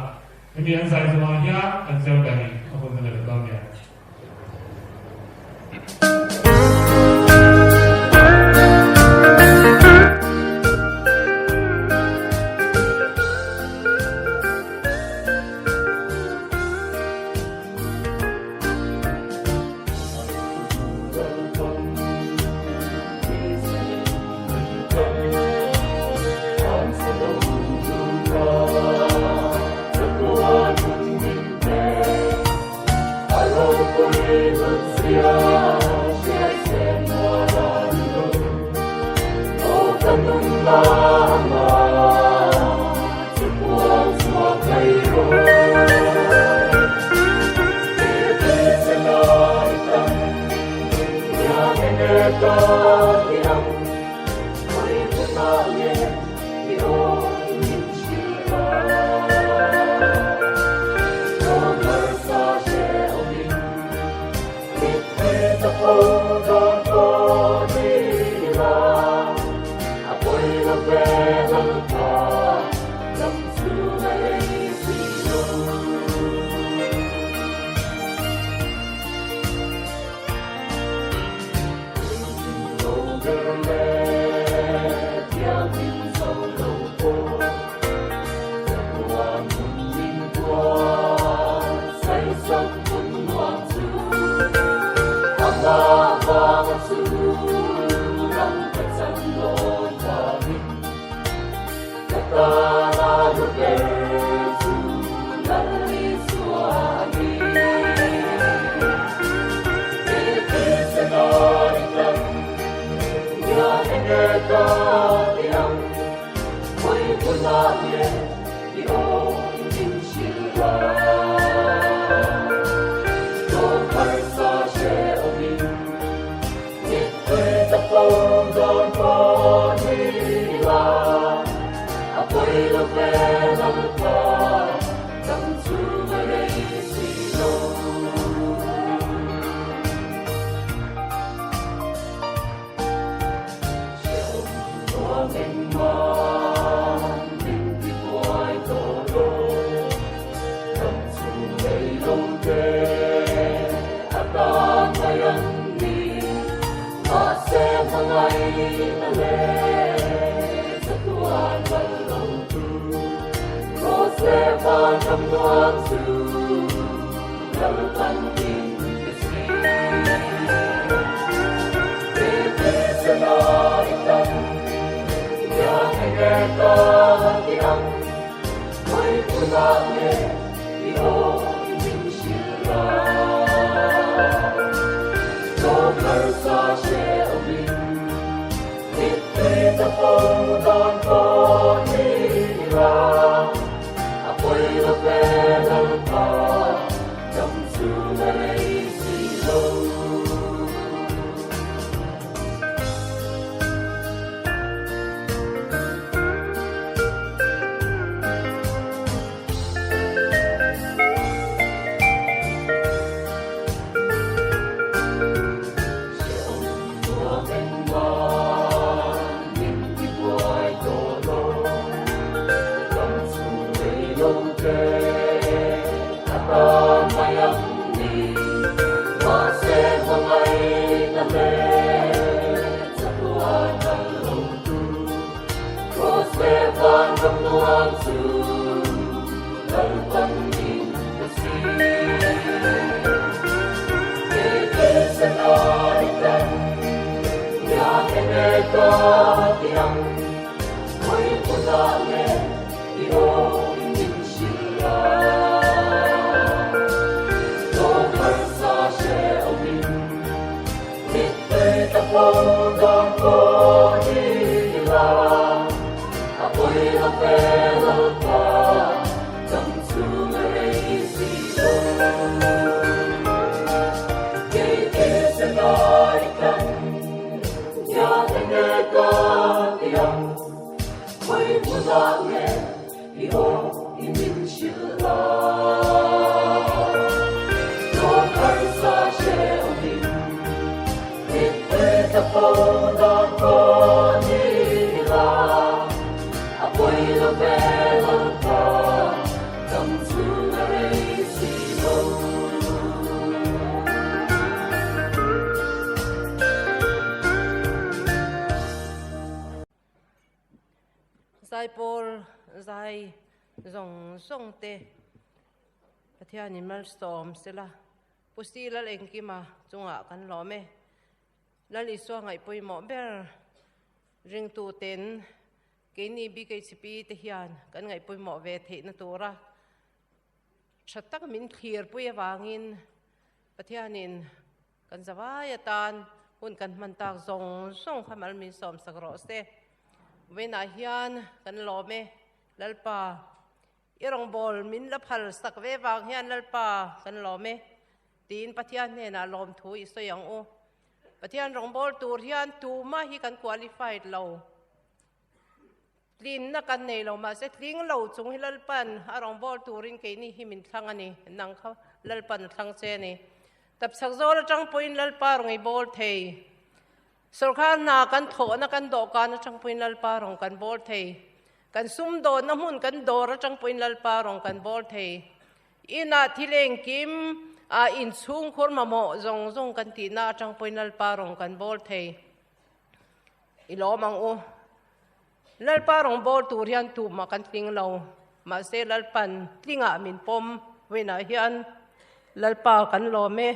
Hemi an zai zawhah hian kan chairman-in a hun a la leh dawn nia. Mahse hmangaihna leh chatuan kan lo tu, Kraws leh vanram nuam chu Lalpan min pe si. Kei thilsen ai kan Nia enge ka ti ang, Khawi hmunah nge i aw in min hrilh a. Dawt harsa hre awmin mittui ta fo dawn pawh ni ila, a pawi lo ve Lalpa dam chhung a rei si lo. Kei thilsen ai kan Nia enge ka ti ang, khawi hmunah nge i aw i min hrilh a. Dawt harsa hre awmin mittui tla fo dan pawh ni ila, a pawi lo ve Lalpa dam chhung a rei si lo. Zaipawl zai zawng zawng te Pathianin malsawm sela Pu Si Lal Engkima chungah kan lawm e. Lal Isua ngaih pawimawh ber ringtu ten keini BKHP te hian kan ngaih pawimawh ve theihna tura tha tak min thlirpui avangin Pathianin kan zavai atan hun kan hman tak zawng zawng kha mal min sawm sak rawh se. Vawiinah hian kan lawm e, Lalpa i rawngbâwl min la phal sak ve vang hian Lalpa kan lawm e tiin Pathian hnenah lawmthu i sawi ang u. Pathian rawngbâwl tur hian tumah hi kan qualified lo. Tlinna kan nei lo, mahse tling lo chung hi Lalpan a rawngbâwl turin keini hi min thlang a ni, nang kha Lalpan a thlang che a ni. Tapchhak zawl atang pawhin Lalpa rawn i bâwl thei. Sawrkar hna kan thawhna kan dawhkan atang pawhin Lalpa rawn kan bâwl thei. Kan sumdawnna hmun kan dawr atang pawhin Lalpa rawn kan bâwl thei. Inah thil engkim ah inchhungkhur mamawh zawng zawng kan tihna atang pawhin Lalpa rawn kan bâwl thei. I lawm ang u. Lalpa rawngbâwl tur hian tumah kan tling lo. Mahse Lalpan tlingah min pawm vawiinah hian Lalpa kan lawm e.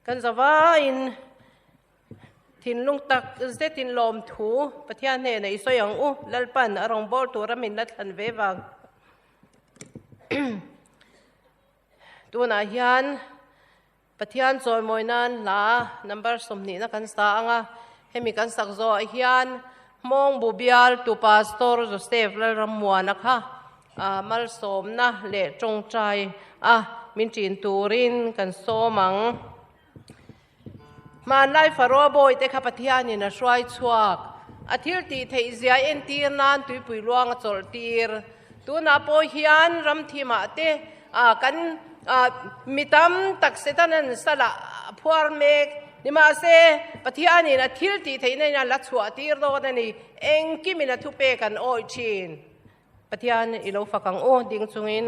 Kan zavaiin thinlung tak zetin lawm thu Pathian hnenah i sawi ang u. Lalpan a rawngbâwl tura min la thlan ve vang. Tunah hian Pathian chawimawi nan hla number 20 na kan sa ang a, hemi kan sak zawh ah hian Hmawngbu bial tu Pastor Joseph Lalrammuana kha malsawmna leh tawngtai a min ṭin turin kan sawm ang. Hmanlai Faroa bawite kha Pathianin a hruai chhuak. A thil tih theih zia entir nan tuipui luang a chawlh tir. Tunah pawh hian ramthimah te kan mi tam tak Setanan salah a phuar mek. Nimahse, Pathianin a thil tih theihna in a la chhuah tir dawn a ni. Engkimin a thupek an awih thin. Pathian i lo fak ang u ding chungin.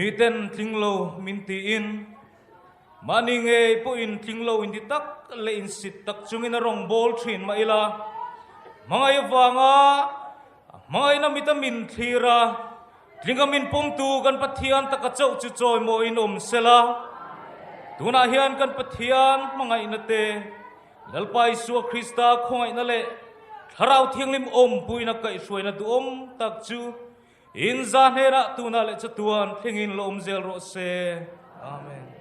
Miten tling lo min tiin, mahni ngei pawhin tling lo inti tak leh insit tak chungin a rawn bawl thin mah ila, hmangaih avanga hmangaihna mita min thlir a, tlinga min pawmtu kan Pathian taka chauh chu chawimawiin awm sela, tunah hian kan Pathian hmangaihna te, Lalpa Isua Krista khawngaihna leh Thlarau Thianghlim awmpuina kaihhruaina duhawm tak chu in za hnenah tunah leh chatuan thlengin la awm zel rawh se. Amen.